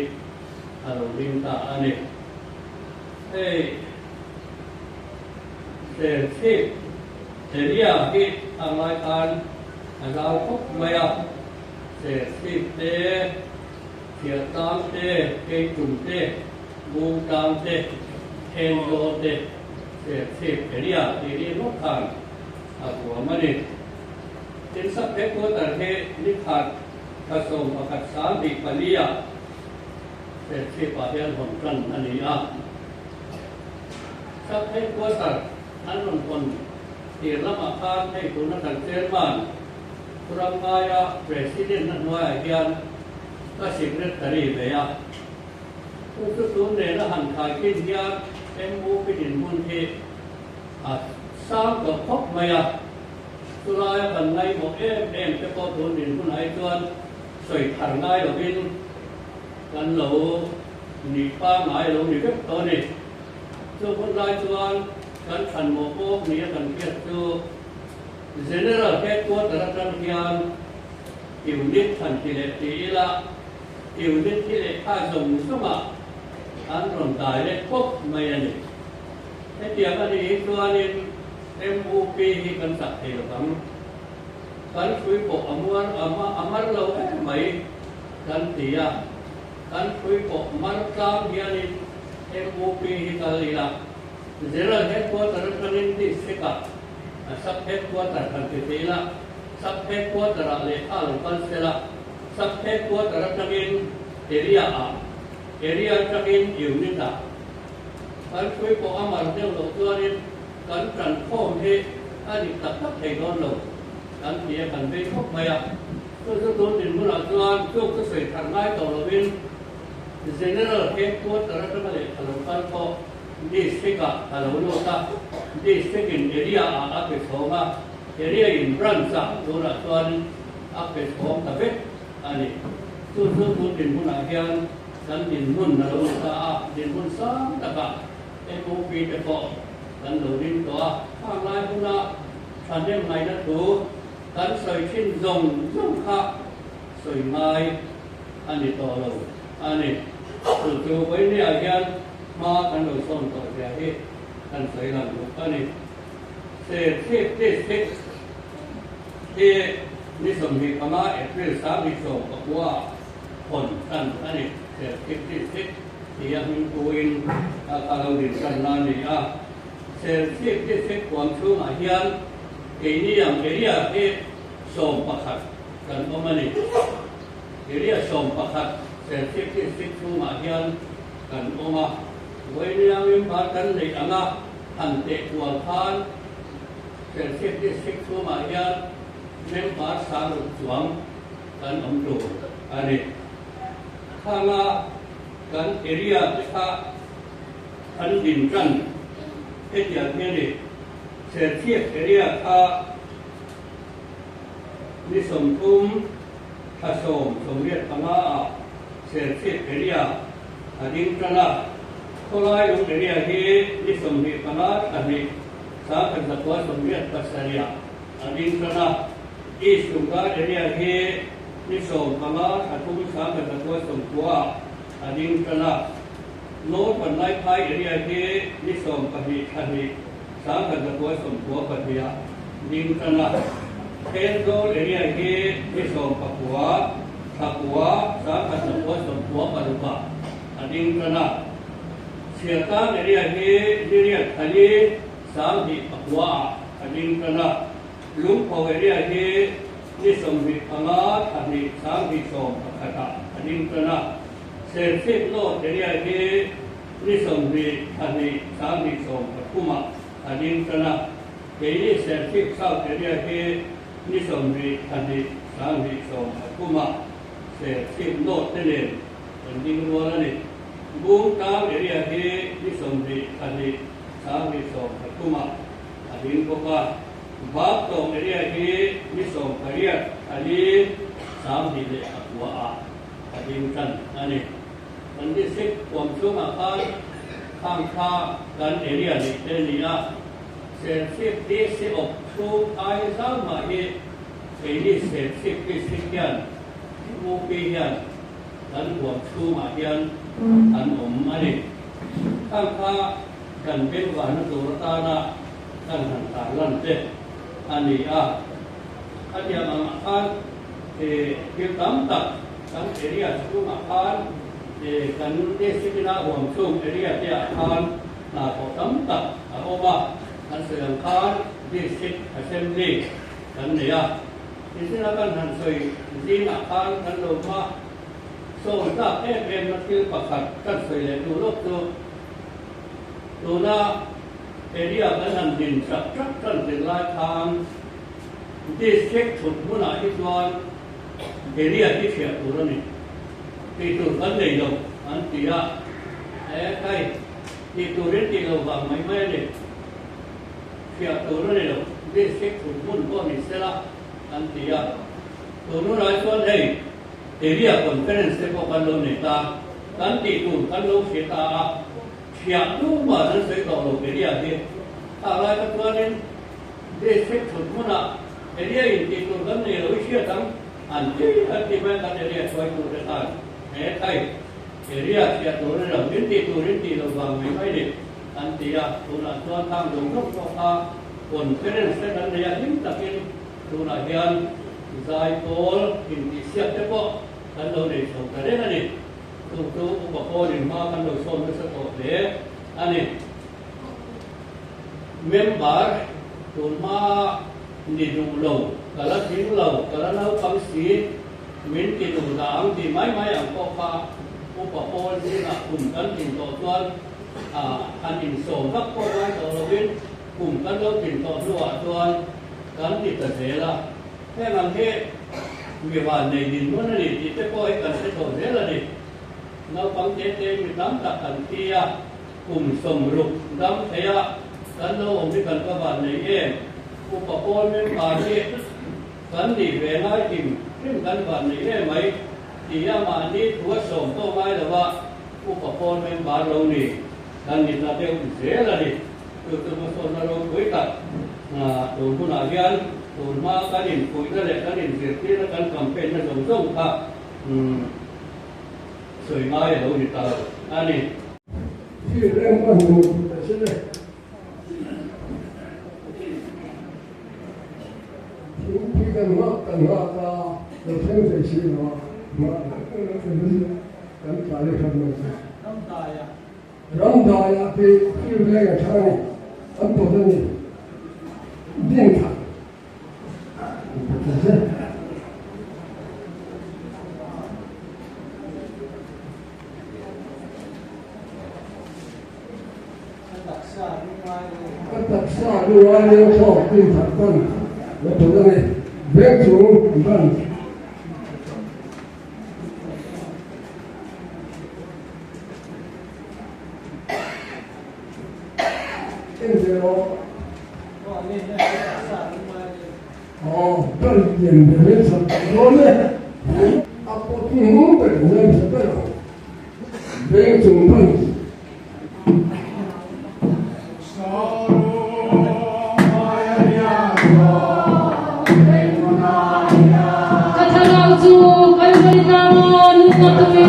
a lo ding ta a ni. Hei Serchhip area hi a ngai khan a zau khawp mai a, Serchhip te, Chhiahtlang te, Keitum te, Bungtlang te, Thenzawl te, Serchhip area tih ri ngawt khan a huam a ni. Tin sub headquarter hi ni khat thla 11 24 ah Serchhip-ah hian hawn tan a ni a. Sub headquarter an rawn hawn tir lamah khan hei tuna kan chairman Thuramngaia President-na hnuaiah hian ka secretary ve a. Chu chu tun nena han khaikhin hian MUP dinhmun hi a sang tawh khawp mai a. Chulaia kan ngaihmawh em em te pawh tun dinhmunah hi chuan sawi thar ngai lovin kan lo nih pangngai lo ni vek tawh a ni. Chu hun lai chuan kan thlanmawh bawk nia kan hriat chu General Headquarter atang hian unit thlan ti leh ti ila unit hi lehkha zawng zawngah an rawn direct pawp mai a ni. Hetiang a nih hi chuanin MUP hi kan chak thei lo vang. Kan hrui pawh a muar a mar lo em mai kan ti a, kan hrui pawh mar tlang hianin MUP hi kal ila, General Headquarter atangin District-ah a Sub Headquarter kan ti thei ila, Sub Headquarter-ah lehkha lo kal se la, Sub Headquarter atangin Area-ah, Area atangin Unit-ah. Kan hrui pawh a mar deuh loh chuanin kan tan khawm hi a dik tak tak thei dawn lo kan ti a, kan vei khawp mai a. Chu chu tun dinhmunah chuan chuk chu sawi thar ngai tawh lovin General Headquarter atanga lehkha lo kal pawh District-ah a lo lut a, District-in Area-ah a pe chhawng a, Area-in Branch-ah tunah chuan a pe chhawng ta vek a ni. Chu chu tun dinhmunah hian kan dinhmun a lo ni ta a, dinhmun sang takah MOP te pawh kan lo ding tawh a, khang lai huna thahnem ngaihna thu kan sawi thin zawng zawng kha sawi ngai a ni tawh lo a ni. Chu chu vawinia hian hma kan lo sawn tawh zia hi kan sawi lang duh a ni. Serchhip District hi ni 25 April 2019 ah hawn tan a ni. Serchhip District tia hming puin a ka lo din tan la a ni a. Serchhip District huam chhungah hian keini ang area hi 11 kan awm a ni. Area 11 Serchhip District chhungah hian kan awm a. Vawinia member kan neih anga han teh kual khan Serchhip District chhungah hian member 6000 chuang kan awm tur a ni. Khanga kan area te kha an din tan hetiang hi a ni. Serchhip area kha ni 30 thla 10 85 ah Serchhip area a ding tan a. Khawlailung area hi ni 25 thla 2 1987 ah a ding tan a. East Lungdar area hi ni 15 thla 3 1990 ah a ding tan a. North Vanlaiphai area hi ni 12 thla 2 1992 ah ding tan a. Thenzawl area hi ni 19 thla 9 1996 ah a ding tan a. Chhiahtlang area hi ni 8 thla 4 2009 ah a ding tan a. Lungpho area hi ni 25 thla hnih 2011 ah a ding tan a. Serchhip North area hi ni 20 thla hnih 2013 ah a ding tan a. Keini Serchhip South area hi ni 20 thla hnih 2013 ah Serchhip North te nen kan ding rual a ni. Bungtlang area hi ni 20 thla hnih 2013 ah a ding bawk a. Baktawng area hi ni 18 thla li 2009 ah a ding tan a ni. Kan district huam chhungah khan khang kha kan area neih te a ni a. Serchhip DC awp chhung ai zau mah hi keini Serchhip district hian UP hian kan huam chhungah hian an awm a ni. Khang kha kan bengvahna tur atana kan han tarlan te a ni a. Khatiang angah khan thil tam tak kan area chhungah khan kan district ina huam chhung area te ah khan hna thawh tam tak a awm a. Kan sawi ang khan district assembly kan nei a. Nichina kan han sawi zingah khan kan lo hma sawn tlak em em na thil pakhat kan sawi leh duh lawk chu tuna area kan han din chak chak tan tir lai khan district thut hmunah hi chuan area hi hriat tur a ni. Tih tur kan nei lo an ti a, e kai tih turin tih lo vang mai mai a ni. Hriat tur a ni lo, district thut hmun pawh ni sela an ti a. Tun hunah chuan hei area conference te pawh kan lo nei ta, kan tih tur kan lo hre ta a, hriat tumah an sawi tawh lo area hi. Khang lai kha chuanin district thut hmunah area in tih tur kan nei lo i hriat ang an ti an ti mai a, kan area hruai tur te khan he thai area hriat tur a ni lo, min tih turin tih lo vang mai mai ni. An ti a, tunah chuan khang zawng zawng pawh kha conference te kan nei a, hlim takin tunah hian zai pawl intihsiak te pawh kan lo nei chho ta reng a ni. Chu chu upa pawlin hma kan lo sawn nasa tawh hle a ni. Member tun hma ni duh lo, ka la tling lo, ka la naupang si, min ti duh dah ang tih mai mai ang pawh kha upa pawl zingah kum kan tlin tawh chuan han insawm vak pawh ngai tawh lovin kum kan lo tlin tawh hnuah chuan kan ti ta zel a. Heng ang hi mi van nei dinhmun a ni tih te pawh hi kan hre tawh zel a ni. Naupang te te mi tam tak kan thi a, kum 60 dam thei a kan lo awm hi kan va van nei em? Upa pawl member hi kan nih ve ngai hrim hrim kan van nei em mai tih a mahni thu a sawm pawh ngai lo a. Upa pawl member lo ni kan ni ta deuh zel a ni. Chu chu hmasawnna ropui tak tun hunah hian tun hma kan inpuihna leh kan inzirtirna kan campaign na zawng zawng kha sawi ngai a lo ni ta lo a ni. Thil reng a hmu ta sin e. Thingpui kan nghak kan nghak a, lo thleng thei si lo a, mah kan tlai leh hran mai chu. Ramdaiah tih thil veng a tha a ni, an pawt a ni. Ding thla. Ka taksa lungai leng thawk tin that tan la tawlh a ni. Veng chung branch. En ve rawh. Aw, branch lian ber in sak dawn e. A pawt hnuhnung ber in zai hmasa ber ang. Veng chung branch. Ka thlarau chu Kalvari tlanga nung a tum e.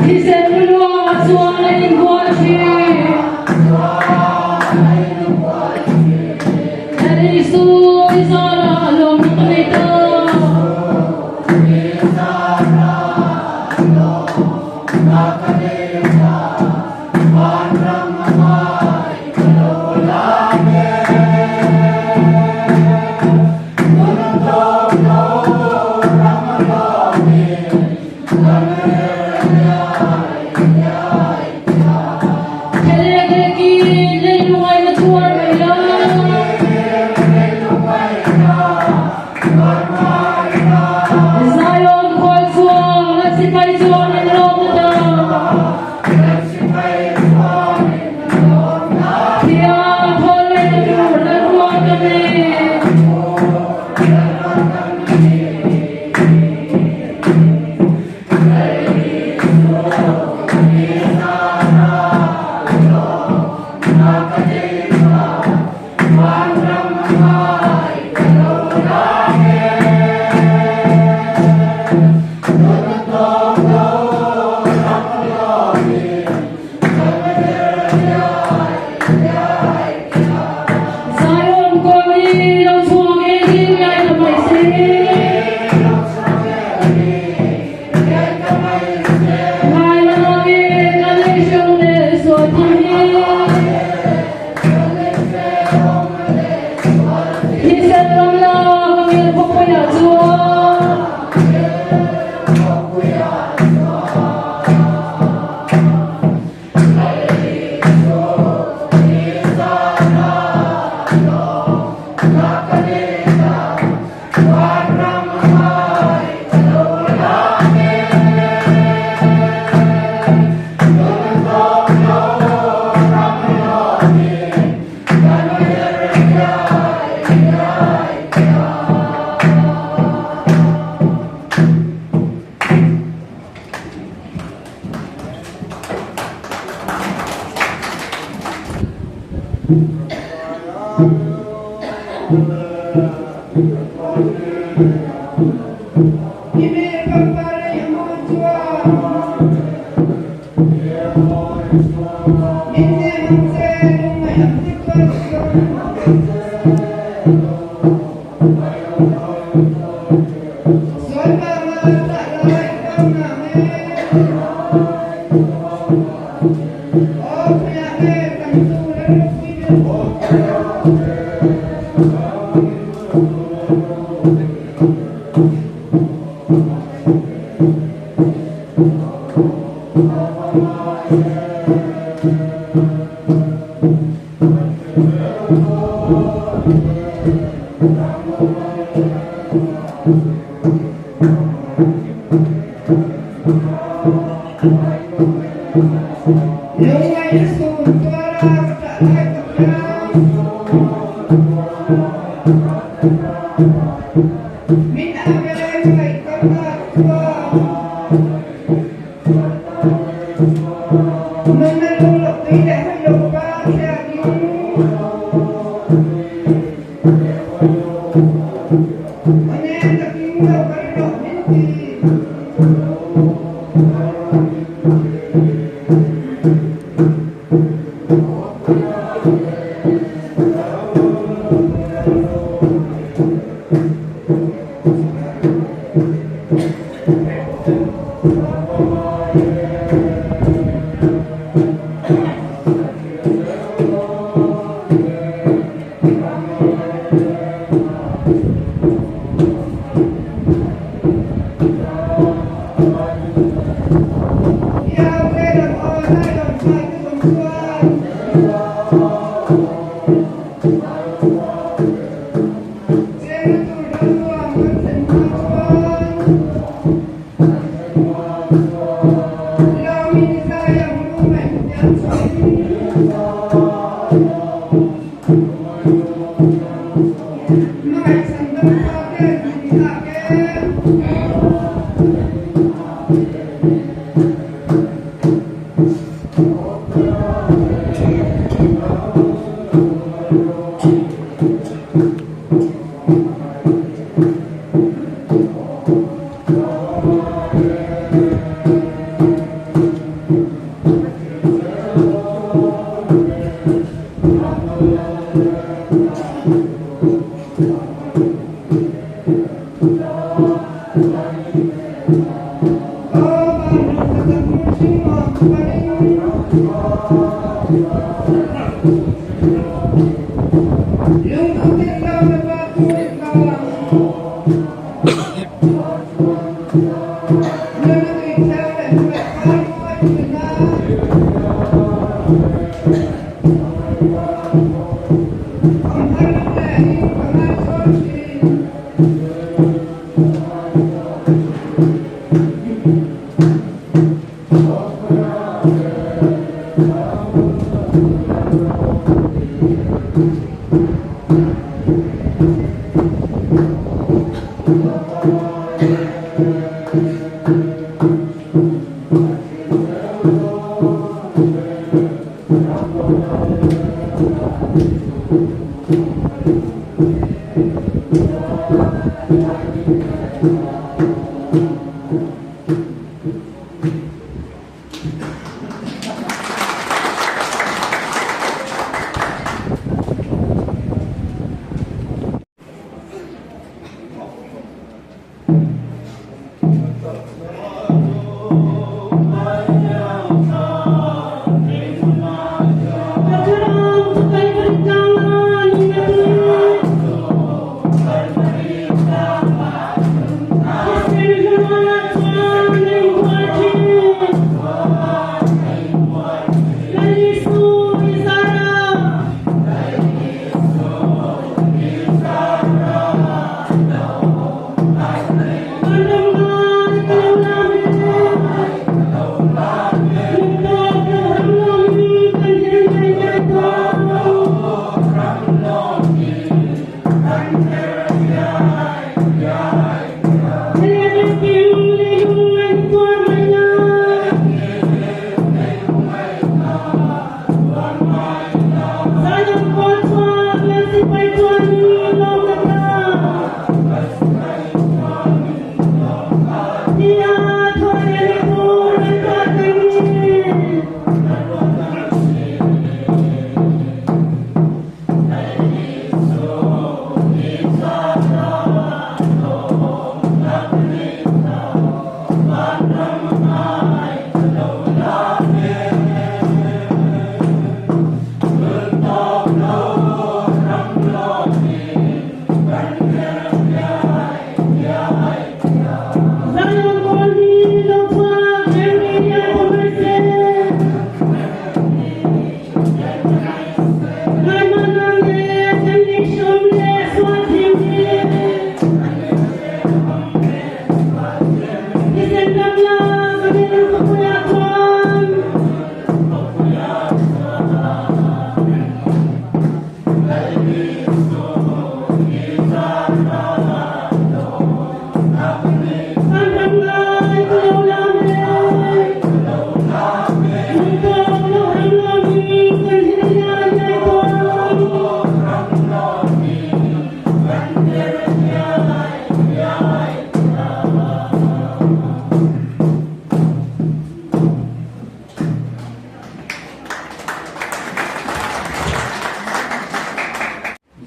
Thisen luang chuan a inbual thin. Lal Isu i zarah lawmna ka nei ta. Thank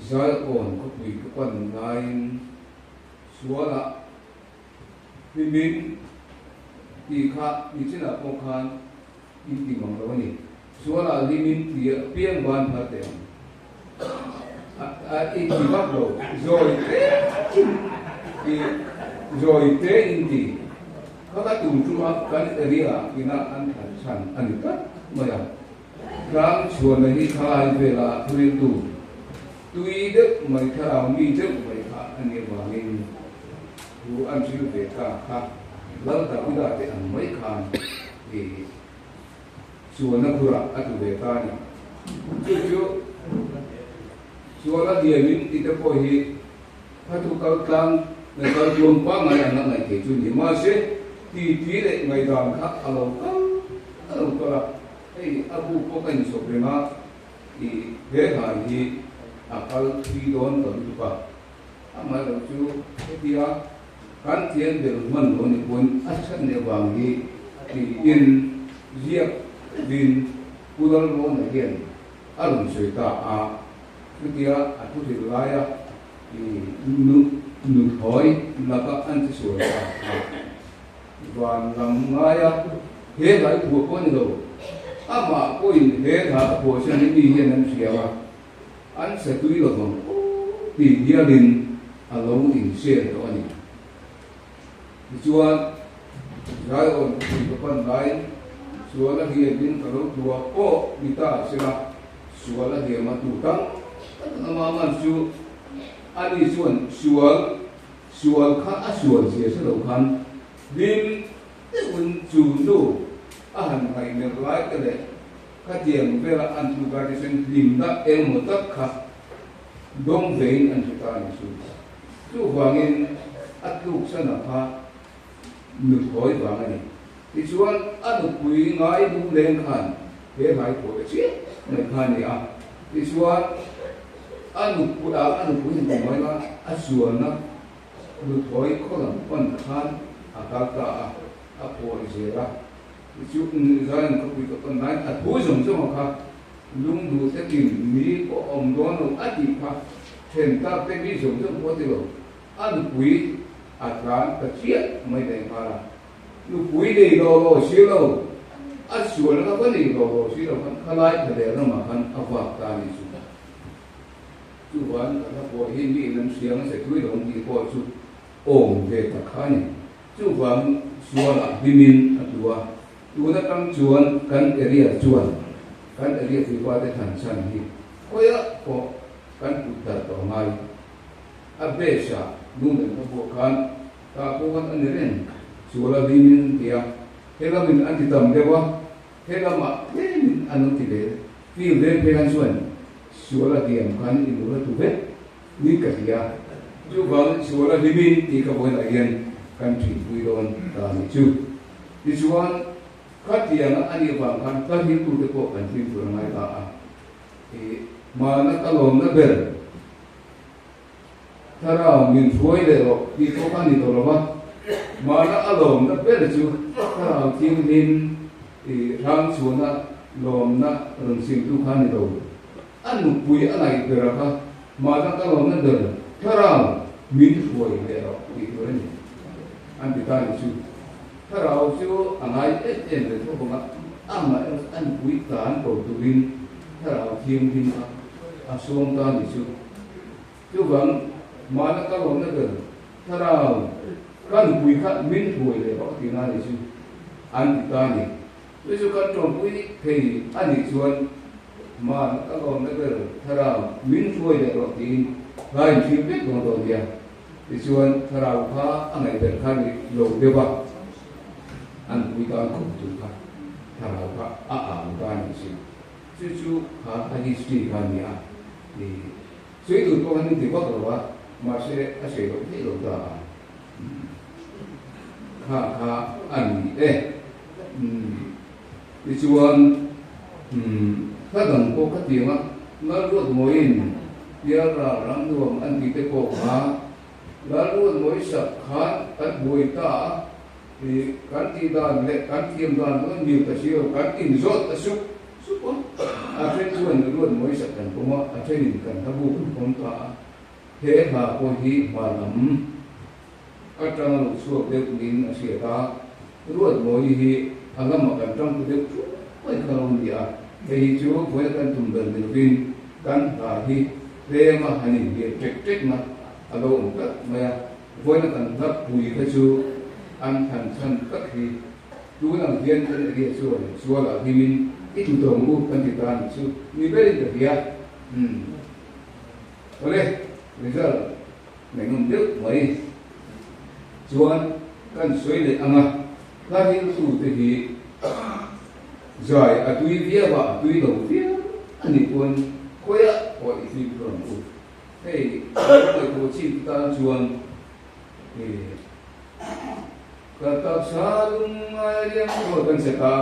Zaiawn khawpui ka pan laiin sualah hlimin tih kha nichinah pawh khan in ti mang lo a ni. Sualah hlimin ti apiang ban phar teh ang. A i ti vak lo, zawi te in ti, zawi te in ti. Kha ka tum chu a kan area ina an thlan chhan a ni tlat mai a. Tlang chhuahna hi thalai vela thuriltu tui deuh mai thlarau mi deuh mai kha a nih avangin thu an hril ve ta kha Lal Davida te ang mai khan i chuanna khurah a tu ve ta a ni. Chu chu suala liamin ti te pawh hi kha thu kal tlang leh kal tluang pangngai ang a ngaih thei chu ni. Mahse ti ti leh ngaihdan kha a lo kal a lo kal a. Hei a bu pawh ka insawp reng a, i he hlai hi a kal thui dawn ta lutuk a, amaherawh chu hetia kan thian ber hman lo ni pawhin a chhan leh vang hi tiin ziak vin Pu Lalrawna hian a rawn sawi ta a, chutia a thuhril laia i nuthawi laka an che sual ta a. Van lam ngaia he hlai phuah pawh a ni lo. Amah pawhin he hla a phuah chuan mi hian an hria a, an sa tui lo vang tih hialin a lo inshare tawh a ni. Tichuan, Zion tih ka pan laiin sual a hliamin ka lo tua pawh ni ta sela, sual a hliam a tu tam tak ama man chu ani chuan sual Sual kha a sual zia hre lo khan hlim deuhin chu nu a han ngaihmelh lai te leh khatiang vela an thu kai te chuan hlimna engmaw tak kha dawng vein an hre ta a ni chu. Chuvangin a tluksanah kha. Nuthlawi vang a ni. Tichuan, a nupui ngai lungleng khan he hlai pawh ta chiah mai kha a ni a. Tichuan, a nupui a a nupui han ti mai la, a chuanna nuthlawi khaw lam pan khan a kal ta a, a phawi zel a. Tichuan, Zion khawpui ka pan laiin a thu zawng zawng a kha lungduh takin mi pawh a awm dawn lo a tih kha then tak te mi zawng zawng pawh a ti lo. A nupui a tlan ta chiah mai leh nghal a, nupui nei lo lo si lo, a sual kha va nei lo lo si lo khan khalai tha leh ramah khan a vak ta a nih chu. Chuvan ka hla pawh hi mi in an hria nasa tui lo ang tih pawh chu awm ve tak kha a ni. Chuvang sualah hlimin a tu a, tun atang chuan kan area chuan kan area puipate than chhan hi khawiah pawh kan put darh tawh ngai. A base ah lung ka buah khan tah pawh khan a ni reng. Sual a lim in an ti a, he lamin an ti tam deuh a, he lamah tlemin an lo ti ve. Field veng phei khan chuan sual a diam khan i lo la tu vek ni ka ti a, chuvangin sual a hlim in tih ka vawilah hian kan ṭhinpui dawn ta ni chu. Tichuan, khatianga a nih avang khan hla hlimtute pawh kan hlim tur a ngai ta a, i hmana ka lawmna ber. Thlarau min hruai leh rawh tih pawh kha ni tawh lo va, mahna a lawmna ber chu Thlarau Thianghlim i hrang chhuahna lawmna rawn siamtu kha ni lo. A nupui a ngaih ber a kha, mahna ka lawmna ber Thlarau min hruai leh rawh tih tur a ni. An ti ta ni chu. Thlarau chu a ngai em em ve tho bawk a, amah erawh chu a nupui tan ko turin Thlarau Thianghlim kha a sawm ta ni chu. Chuvang, mahna ka lawmna ber Thlarau ka nupui kha min hruai leh rawh tih na ni chu an ti ta ni. Chu chu kan tawmpui thei a nih chuan mahna ka lawmna ber Thlarau min hruai leh rawh tiin hla in thlir vek dawn dawn nia. Tichuan Thlarau kha a ngaih ber kha ni lo deuh a, a nupui tan khawp tur kha Thlarau kha a au ta ni chu. Chu chu kha a history kha a ni a. Sawi tur pawh han inti vak lo a, mahse a sawi loh theih lo ta a. Kha kha a ni e. Tichuan hla dang pawh kha tiang a, Lalruatmawiin Pialral Ramnuam an tih te pawh kha Lalruatmawi sak khan kan buai ta a, kan tih dan leh kan thiam dan chu mil ta si lo, kan inzawt ta sup. Sup a, a then chuan ruat mawi sak kan pawm a, a thenin kan hla bu kan pawm ta a. He hla pawh hi hma lam atanga lo chhuak deuh niin a hriat a, ruat mawi hi a lamah kan tang ta deuh thup mai kha lo ni a. Hei hi chu vawiin kan tum ber ni lovin kan hla hi tlema han inhliah ṭek ṭekna a lo awm tlat mai a, vawiin kan hla pui kha chu an thlan chhan tak hi. Tun ang hian kan area chuan sualah hlimin i tu tawng u kan ti ta a nih chu ni berin ka hria. Umm. Awle, result ngaihnawm deuh mai chuan kan sawi leh ang a, hla hriltu te hi zai a tui viau a, a tui lo viau a nih pawn khawiah pawh i fimkhur ang u. Hei, kan ngaihtuah chin te tan chuan ih. Ka taksa lungngai riang tawt an che ta,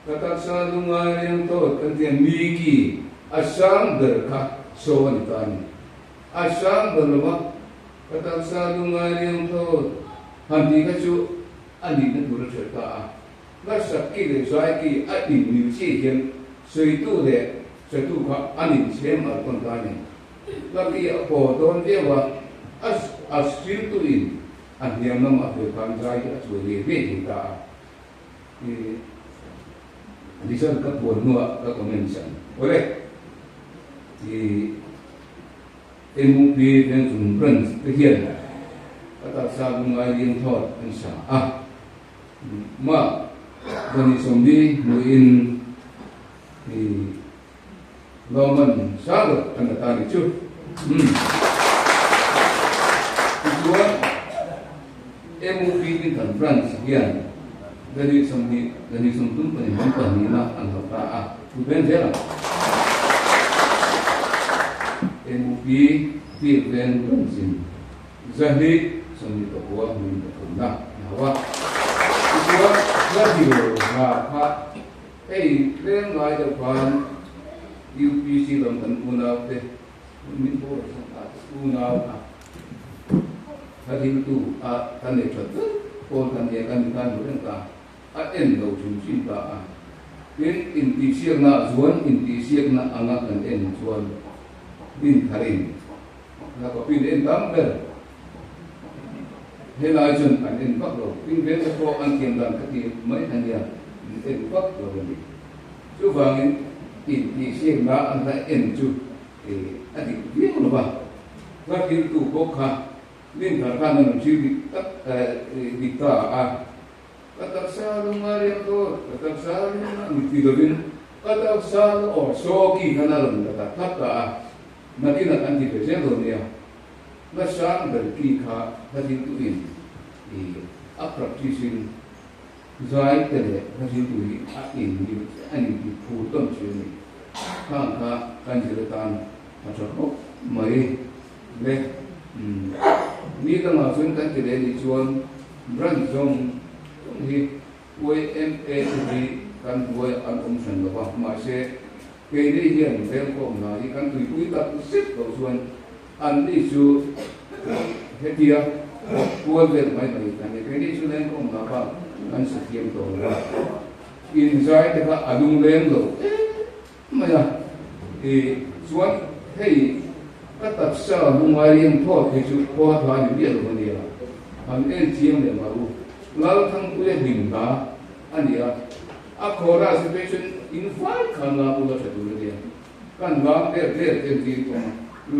ka taksa lungngai riang tawt kan tia mi ki a sang ber kha saw a ni ta a ni. A sang ber lo va, ka taksa lungngai riang tawt han tih kha chu a nihna tur a ṭhelh ta a. Hla ki leh zai ki a inmil chiah hian sawitu leh satu kha an inchhem alh tawn ta a ni. Hla ki a paw dawn viau a, a hriltuin A hniam lamah hmel khan zai hi a chuai ve ve thei ta a. I result ka puan hnuah ka comment ang. Awle, i MUP Vengchung Branch te hian ka taksa lungngai liam thawt an sa a. Ma Vani Sawmli hmuhin i Lawman Sagar an la ta ni chu. Umm. Tichuan MUP Dinthlan Branch hian Zahnih 20, Zahnih 32 lam pahnihna an hauh ta a, thu veng zel ang. MUP Field Veng Branch in Zahnih 29 hmuin pathumna an hauh a. Chuan hla dil hna kha hei tlem ngai deuh khan UPC lam kan unau te min bawr san a unau kha hla diltu a kan nei that vek pawl kan nia kan intan hmu reng ta a en lo hrim hrim ta a. Tin, intihsiakna ah chuan intihsiakna anga kan en chuan din tharin hla copy in en tam ber. Helai chuan an en vak lo. Tin vengte pawh an thiam dan ka ti mai a nia, an en vak lo a ni. Chuvangin intihsiakna an hla en chu a dik viau lo va. Hla thiltu bawk kha min thar khan a rawn thil dik tak dik ta a. Ka taksa lung a riak dawt, ka taksa lung a ni ti lovin ka taksa lu aw saw ki khan a rawn la ta thlap ta a. Nakinah an ti ve zel dawn nia. Hla sang ber ki kha hla thiltuin i a practice in zai te leh hla thiltu hi a in mil a ni tih phur tawn thin a ni. Khang kha kan zir atan a tha khawp mai le. Umm ni dangah chuan kan ti leh nih chuan branch zawng zawng hi YMA te hi kan buai an awm hran lo va, mahse Keini hian vengkhawm hna hi kan tuipui tak zet loh chuan anni chu hetia kual vel mai mai kan ni. Keini chu lengkhawm hna kha kan sa thiam tawh lo a, inzai te kha a lungleng lo em mai a. I chuan hei ka taksa lungai riang thawt hi chu khua tha ni miah lo a nia, han en chiang leh mah u. Lalthangpuia hlim hla a ni a. A chorus hi phei chuan in vai khan lam ula tha tur a nia. Kan lam der der te an tir tawng a,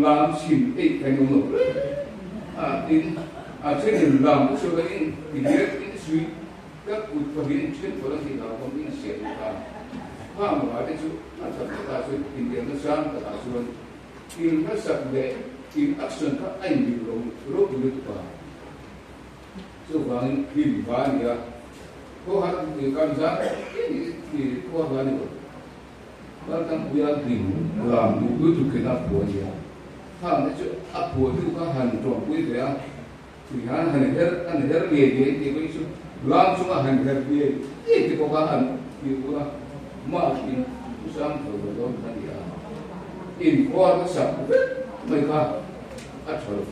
lam chhim eih kha in awm lo reng a, tin a thenin lam te chuan in ti hian in sui ka kut pahnih in then tawlh a tih lam awm in siam ta. Khang la te chu a that takah chuan inelna sang takah chuan in hmasak leh in action kha a inmil lo ropui lutuk a. Chuvangin hlim va a ni a, khawhar kan zan i khawhar va a ni lo. Laltangpuia hlim lam duh lutuk in a phuah a ni a, khang te chu a phuah hnu kha han tawmpui ve a, tui han han her an her ngei ngei tih pawh hi chu lam chunga han her ngei ngei te pawh kha han ti ur a, mah in thu sang tho lo dawn kha a ni a, inkhawhar ka sak vek mai kha a tha lo.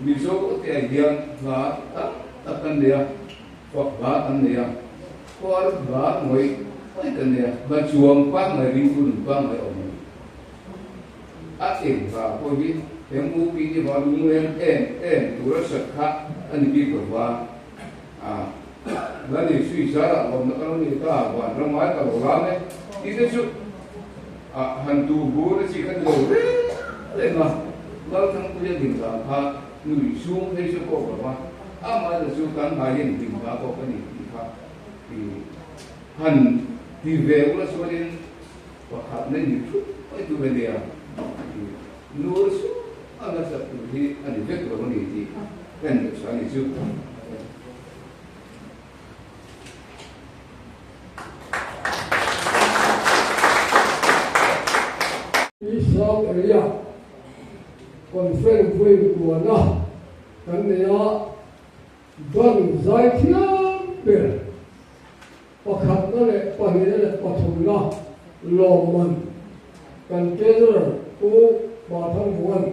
Mizo te ah hian hla tak tak kan nei a, fak hla kan nei a, khuar hla ngawih ngawih kan nei a, hla chuang pangngai ringtu nun pangngai a awm a ni. A eng hla pawh hi MUP te va lungleng em em tura sat kha a ni bik lo va, a hla nei sui zarah lawmna ka lo nei ta, van ramai ka lo lam e tih te chu a han tu bur a chi kha ni lo reng reng a. Lalthangpuia hlimhla kha nui chhung phei chu pawh lo va, amah erawh chu kan hmai hian hlimhla pawh ka ni tih kha i han ti ve ula chuanin pakhat na ni thut mai tur a nia, i nur chhung a nasat tur hi a ni vek lo a ni tih en leh tha a ni chu. South Area Conference vawi kuana kan nei a, ban zai thiam ber pakhatna leh pahnihna leh pathumna lawmman kan Treasurer Pu Mathangvuan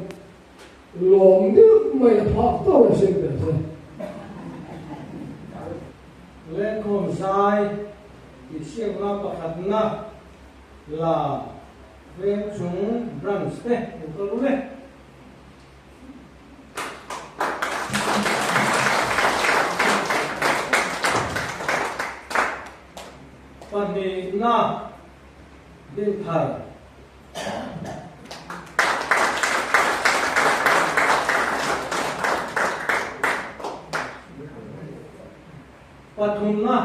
Lawm deuh mai a phak tawk a sin ber che. Lengkhawm zai tih siakna pakhatna la veng chung branch te an kal ul e. Pahnihna Dinthar. Pathumna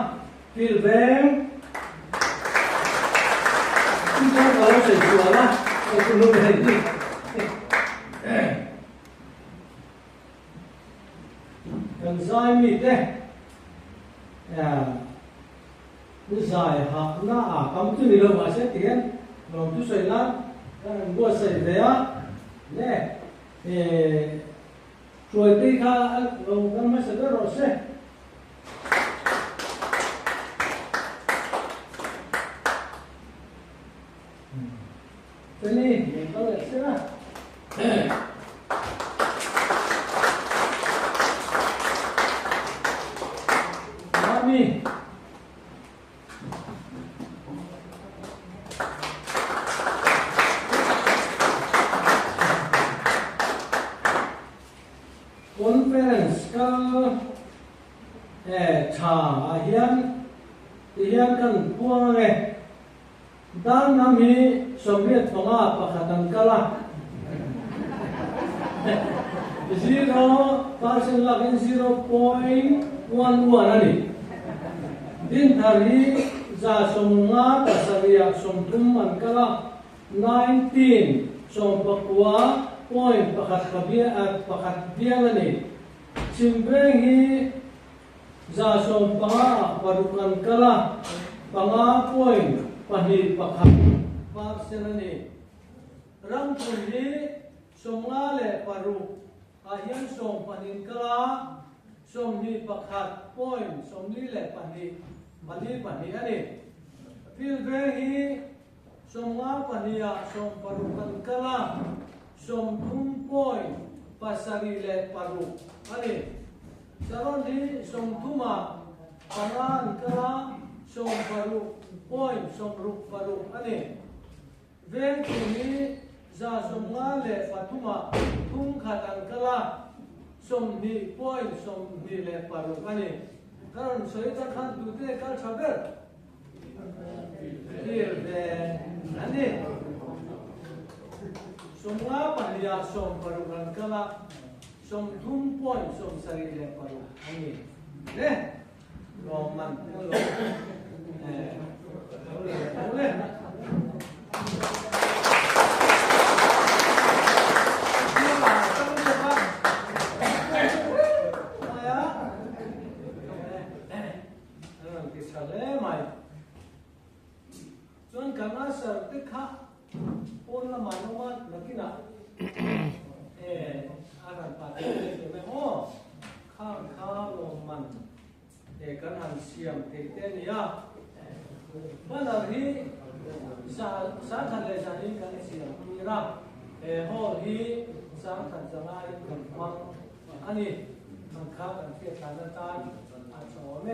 fil veng chu chuan ka lo sawi sual a, ka chu hlum hei hi. Kan zai mite Zai hahna a tam chu ni lo mahse ti hian lawm chu sawi nan kan han buatsaih ve a le Hruaitei kha lo kal hmasa ber rawh se. ni. Conference kal tha ah hian ti hian kan puang ang e. Dan lam hi 85 pakhat an kal a, 0% lakin 0.11 a ni. Dinthar hi 57 ah 30 an kal a, 19 19 point pakhat pakhat bial a ni. Chhimveng hi 150 ah paruk an kal a, panga point pahnih pakhat percent a ni. Ramthun hi 56 ah hian 12 an kal a, 21 point 42 pali pahnih a ni. Philveng hi 52 ah 60 an kal a, 30 point 76 a ni. Saron hi 30 ah panga an kal a, 60 point 66 a ni. Vengtu hi 153 ah thum khat an kal a, 20 point 26 a ni. Ka rawn sawi tak khan tute kal tha ber? Thlir ve an ni. 52 ah 60 an kal a, 30 point 76 a ni. Le lawmman kan lo lo le. Chuan kan answer te kha pawn lamah an awm a, nakinah a rawn pah thei te tur em aw, khang kha lawmman kan han siam thei te a ni a. Banner hi sangkhat leh zanin kan siam tir a, he hall hi sangkhat zangaiin kan hmang a ni. Ang kha kan hriat dan atan a tha awm e.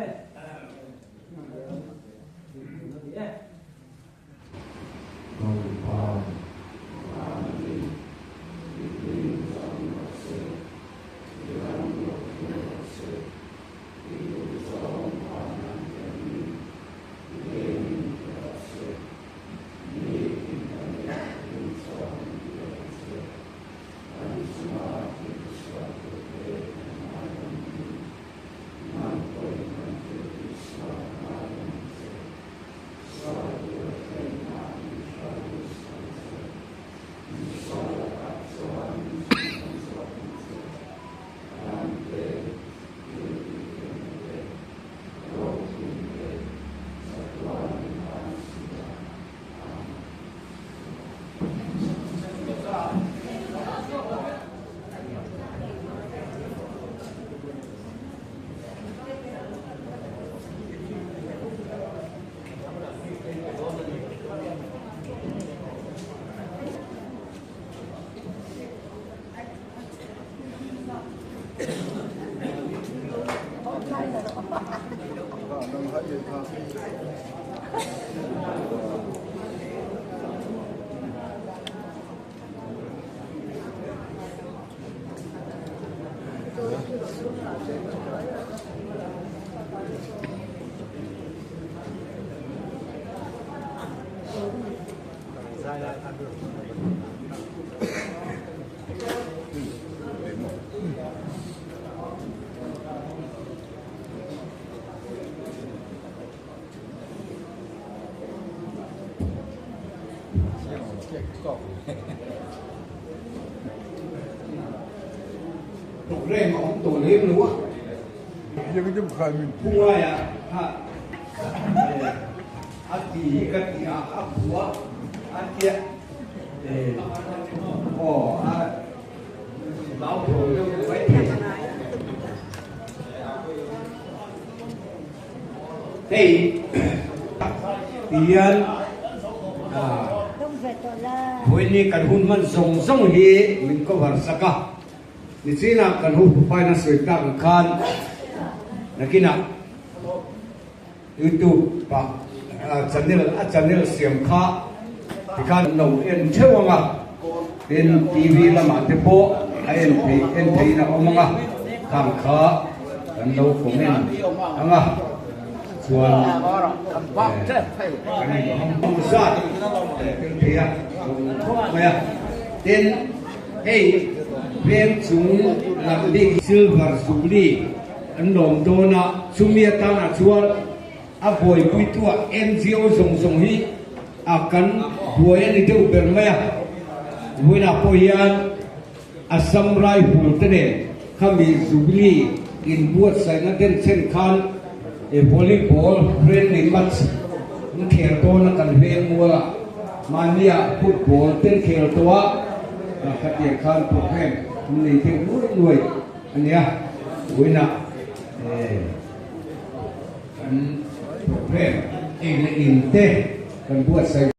Programme a awm tawh lem lo a. Khungaia kha a ti hi ka ti a, a bua a tia aw a lau tho deuh deuh mai thei. Hei ti hian vawiin kan hun hman zawng zawng hi min cover sak a. Nichinah kan hu papaina sawi tak ang khan nakinah. Youtube ah channel a channel siam kha tikhan an lo en theuh ang a, tin TV lamah te pawh a en theih en theihin a awm ang a, khang kha kan lo comment ang a, chuan kan inham zat tel thei a, khawp mai a, tin hei veng chung lam bik Silver Jubilee An lawm dawn a, chumi atanah chuan a buaipuitu-ah NGO zawng zawng hi a kan buai a ni deuh ber mai a. Vawiinah pawh hian Assam Rifle te nen khami Jubilee inbuatsaihna denchhen khan volleyball friendly match an khel dawn a kan veng mual a, mahnia football ten khel tawh a, khatiang khan program an nei deuh nuai nuai. A nia, vawiinah kan program ei leh in te kan buatsaih.